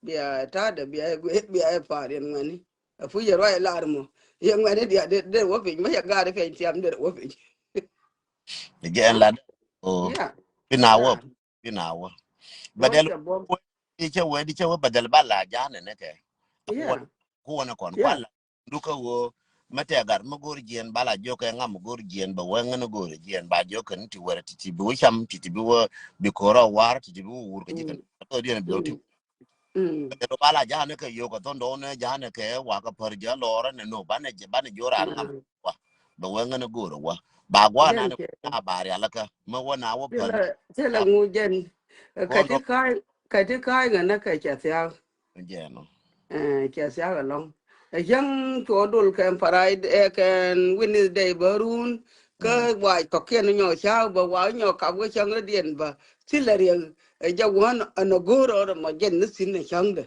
Bia ta̱a̱dɛ, bia, bia ɛ pa̱a̱r yɛn ŋuɛni. Ɛ puc yɛ ruac lar mɔ. Yɛ ŋuɛni diaal dee, dee wä piny. Mä yɛ gaari piny tiam dee wä piny. Jɛ ɛn lat. O. Yeah. Bi na wä. Yeah. Bi na wä. Bä dɛl. Wä cɛ bom. Di cɛ wä, di cɛ wä bä dɛl ba la ja̱a̱n nɛ kɛ. Yeah. Ku wä nɛ kɔn. Yeah. Kual. Dukä wä, mɛ tɛ gat mɛ go̱r jiɛn, ba la jiɔkɛ ŋa mɛ go̱r jiɛn, bɛ wä ŋän go̱r jiɛn, ba jiɔkɛ ni ti wɛrɛ ti ti bi wä cam, ti ti bi wä bi ko̱r a war, ti ti bi wä wur kɛ ji̱ kɛn. Mm. Tɔ diɛn bi wä ti. Mm. Kɛ tɔ ba la ja̱a̱n kɛ yio̱k kɛ thɔn dɔɔn ja̱a̱n kɛ wa kɛ pär ji̱ a lɔrä nɛ no, banɛ jɛ, banɛ jiɔr a ŋam. Mm. Wa. Bɛ wä ŋän go̱r wa. Ba gua na ni na ba rial kä. Mɛ wä na wä pär. Tila, tila ŋu jɛn. Kɛ ti ka̱a̱c, kɛ ti ka̱a̱c ŋän kɛ cɛ thia̱a̱k. Jɛn. Ɛ, cɛ thia̱k ɛlɔ̱ŋ. Ɛ cäŋ cuɔ dol kɛn Friday, ɛ, kɛn Wednesday bä run. Kä wac kɔ̱kiɛn nyɔ ca̱a̱k bä wac nyɔ kap wä cäŋ rɔ̱diɛn bä. Thilɛ riɛk ɛ jɛ wän ɛn ɛ go̱o̱r ɔ rɛ mɔ jɛn ni thi̱n ɛ cäŋdɛ.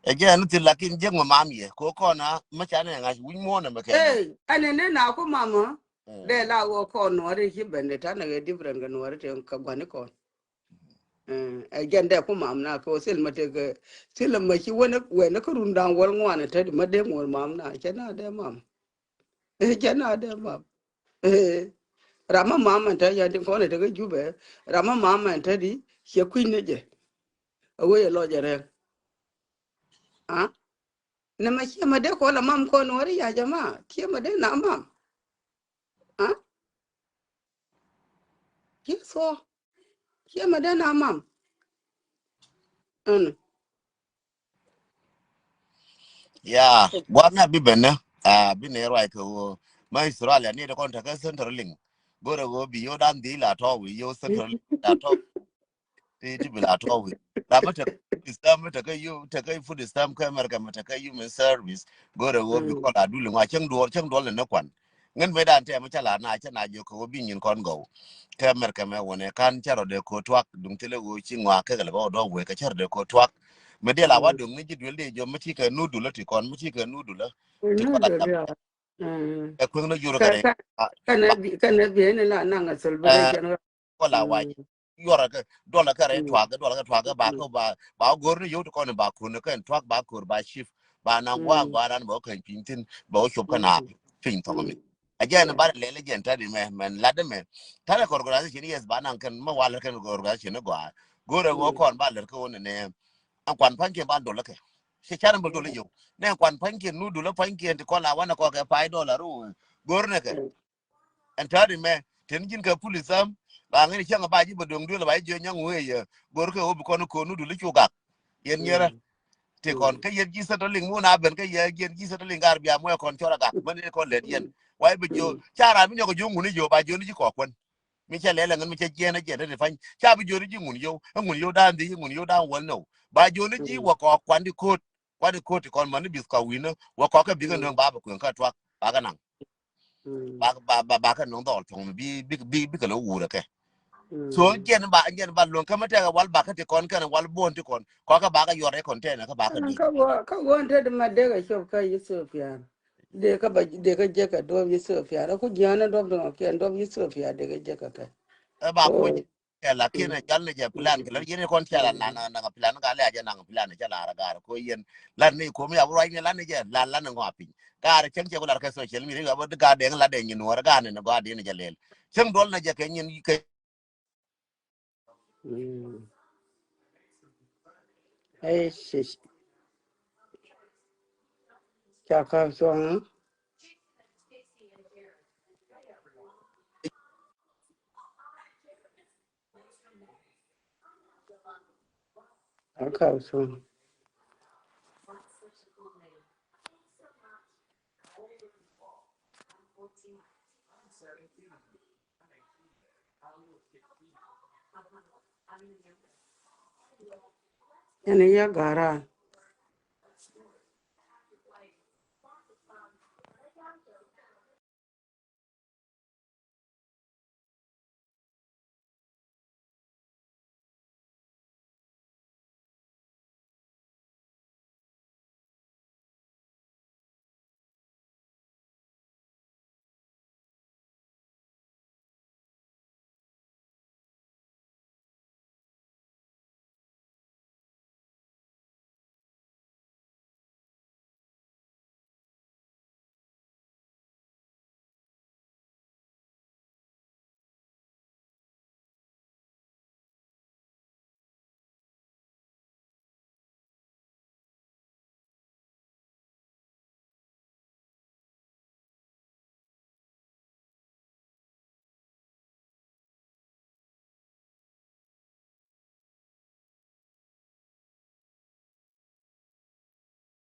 Ɛ jɛ ɛn ni thi̱n lakin jek mɛ mam yɛ ko kɔn a mɛ ca nɛ ŋa̱c wi̱c muɔ̱ɔ̱n ɛmɛ kɛ. Ɛ, ɛn ɛn ni na ku mamä. Dee la wä kɔn nuɔ̱ɔ̱ri ci ben dee tanɛ kɛ different kɛ nuɔ̱ɔ̱ri te kɛ gua̱ni kɔn. Ɛ, ɛ jɛn dɛ ku mam na kɛ wä thil ma tekɛ, thil ma ci wä ni wɛ ni kä run da̱ŋ wäl ŋuan ɛ tädi ma dee ŋuɔ̱r mam na cɛ na dee mam. Ɛ, cɛ na dee mam. Ɛ, ram ma mam ɛn tädi ya di kɔn ɛ tekɛ jupɛ. Ram ma mam ɛn tädi cɛ kui̱n ni jɛ. Ɛ wee ɛ lɔc ɛ rɛŋ. A? Nɛ ma ciɛ ma dee kɔn la mam kɔn wä ri ya jɛ ma. Ciɛ ma dee na mam. A? Ciɛ thuɔ. Ciɛ ma dee na mam. Ɛn. Ya, gua̱n na bi ben nä. A, bi nɛ ruac kɛ ɣöö ma Australia ni de kɔn tekɛ Centrelink. Go̱rɛ ɣöö bi yio̱w dan dhil a tɔ̱ wi̱i̱ yio̱w Centrelink a tɔ̱. Ti, ti bi la tɔ̱ wi̱i̱. Ram mi tekɛ food stamp, mi tekɛ yio̱w, tekɛ food stamp kä America, mi tekɛ human service. Go̱rɛ ɣöö bi kɔn la dul ŋɔa cäŋ duɔ̱ɔ̱r, cäŋ duɔ̱ɔ̱r lɛ ni kuan. Ŋän mëë dan tɛmɛ cä la na cä na jiök kɛ ɣöö bi nyin kɔn gɔw. Kɛ America mɛ wänɛ kan cä rɔ dee ko̱ tuak duŋ thilɛ ɣöö ci ŋɔak kɛ kɛ lɛ bä wä dɔ̱ŋ wëë kɛ cä rɔ dee ko̱ tuak. Mɛ diɛ la wa duŋ ni ji̱ duel dee jiɔ mɛ ti kɛ nu dulä ti kɔn mɛ ti kɛ nu dulä. Ti kɔn la jam. Ɛ kueŋ ni jur kɛ rɛ. Kɛnɛ bi, kɛnɛ bi ni la naŋ a celebration. Kɔ la wa yuɔrɛ kɛ duɔlɛ kɛ rɛy tuakä, duɔlɛ kɛ tuakä ba kä ba, ba go̱r ni yio̱w ti kɔn ba kun kɛn tuak ba ko̱r ba shift ba na gua̱a̱ gua̱a̱ ran ba wä kɛn piny thin ba wä cop kɛ na piny thɔk mi. A jɛn ba lɛ lɛ jɛn tadi mɛ mɛn lat mɛ. Tadi kɛ organization yes ba naŋ kɛn mɛ wal kɛn organization ni gɔaa. Go̱rɛ wä kɔn ba lɛr kɛ wä ni nɛ. An kuan pa̱ny kɛ ba dol kɛ. Cɛ carɛ bä dol yio̱w. Nɛ kuan pa̱ny kɛ nu dol pa̱ny kɛ ti kɔn la wanɛ kɔ kɛ five dollar ru. Go̱r ni kɛ. Ɛn tääri mɛ, ten ji̱n kɛ puli thäm, ba ŋäni cäŋ ba ji̱ bä do̱ŋ duël ba ji̱ jiö nyɔ̱ŋ wee yɛ, go̱r kɛ wä bi kɔn ko̱n nu duli cu gak. Yɛn nyierä. Ti kɔn, kä yɛn ji̱ Centrelink mun a ben, kä yɛn ji̱ Centrelink gar bia muɛ kɔn cɔr a gak, mɛn ni kɔn lɛt yɛn. Wa i̱ bi jiö, ca ram mi nyɔk jiö ŋuni jiö, ba jiö ni ji̱ kɔk kuän. Mi cɛ lɛl ɛŋän mi cɛ jiɛn ɛ jiɛn te ti pany. Ca bi jiö ni ji̱ ŋun yio̱w, ɛ ŋun yio̱w dan dhiec, ɛ ŋun yio̱w dan wäl nɔw. Ba jiö ni ji̱ wä kɔk kuan di ko̱t. Kuat i̱ ko̱t ti kɔn mani bi̱th kɔk wi̱n ni wä kɔk kɛ bikɛ nöŋ ba bɛ kueŋ kä tuak ba kɛ naŋ. Ba ba ba ba kɛ nöŋ dhɔl tuɔŋ mi bi bi bi bi kɛ lɛ wurɛ kɛ. So jiɛn ba jiɛn ba luɔ̱ŋ kä mi tɛkɛ wal ba kɛ ti kɔn kɛn wal buɔ̱n ti kɔn kɔk kɛ ba kɛ yuɔr ɛ container kä ba kɛ di. Kä wä kä wä te di ma dee kɛ cop kä Ethiopia. Dee kä ba dee kä jek kɛ duɔp Ethiopia rɛ ku jiɛn duɔp dɔŋ kiɛn duɔp Ethiopia dee kɛ jek kɛ kɛ. Ɛ ba kuc. Kɛ lakin ɛ jal ni jɛ plan kɛ lɛ yɛn kɔn cɛ la nan nan plan ka lɛ a jɛ nan plan cɛ la ra gar ko yɛn lan ni ko mi a ruac ni lan ni jɛ lan lan ni ŋɔ a piny. Gar cɛŋ cɛ ku lar kɛ social media ba gar dɛŋ la dɛŋ nyin wär gar ni ni gar dɛŋ ni jɛ lel cɛŋ dol na jɛ kɛ nyin kɛ. Ei shish. Ca kap cuɔ̱ŋ. Ca kap cuɔ̱ŋ. Ɛn yɛ ga̱ra.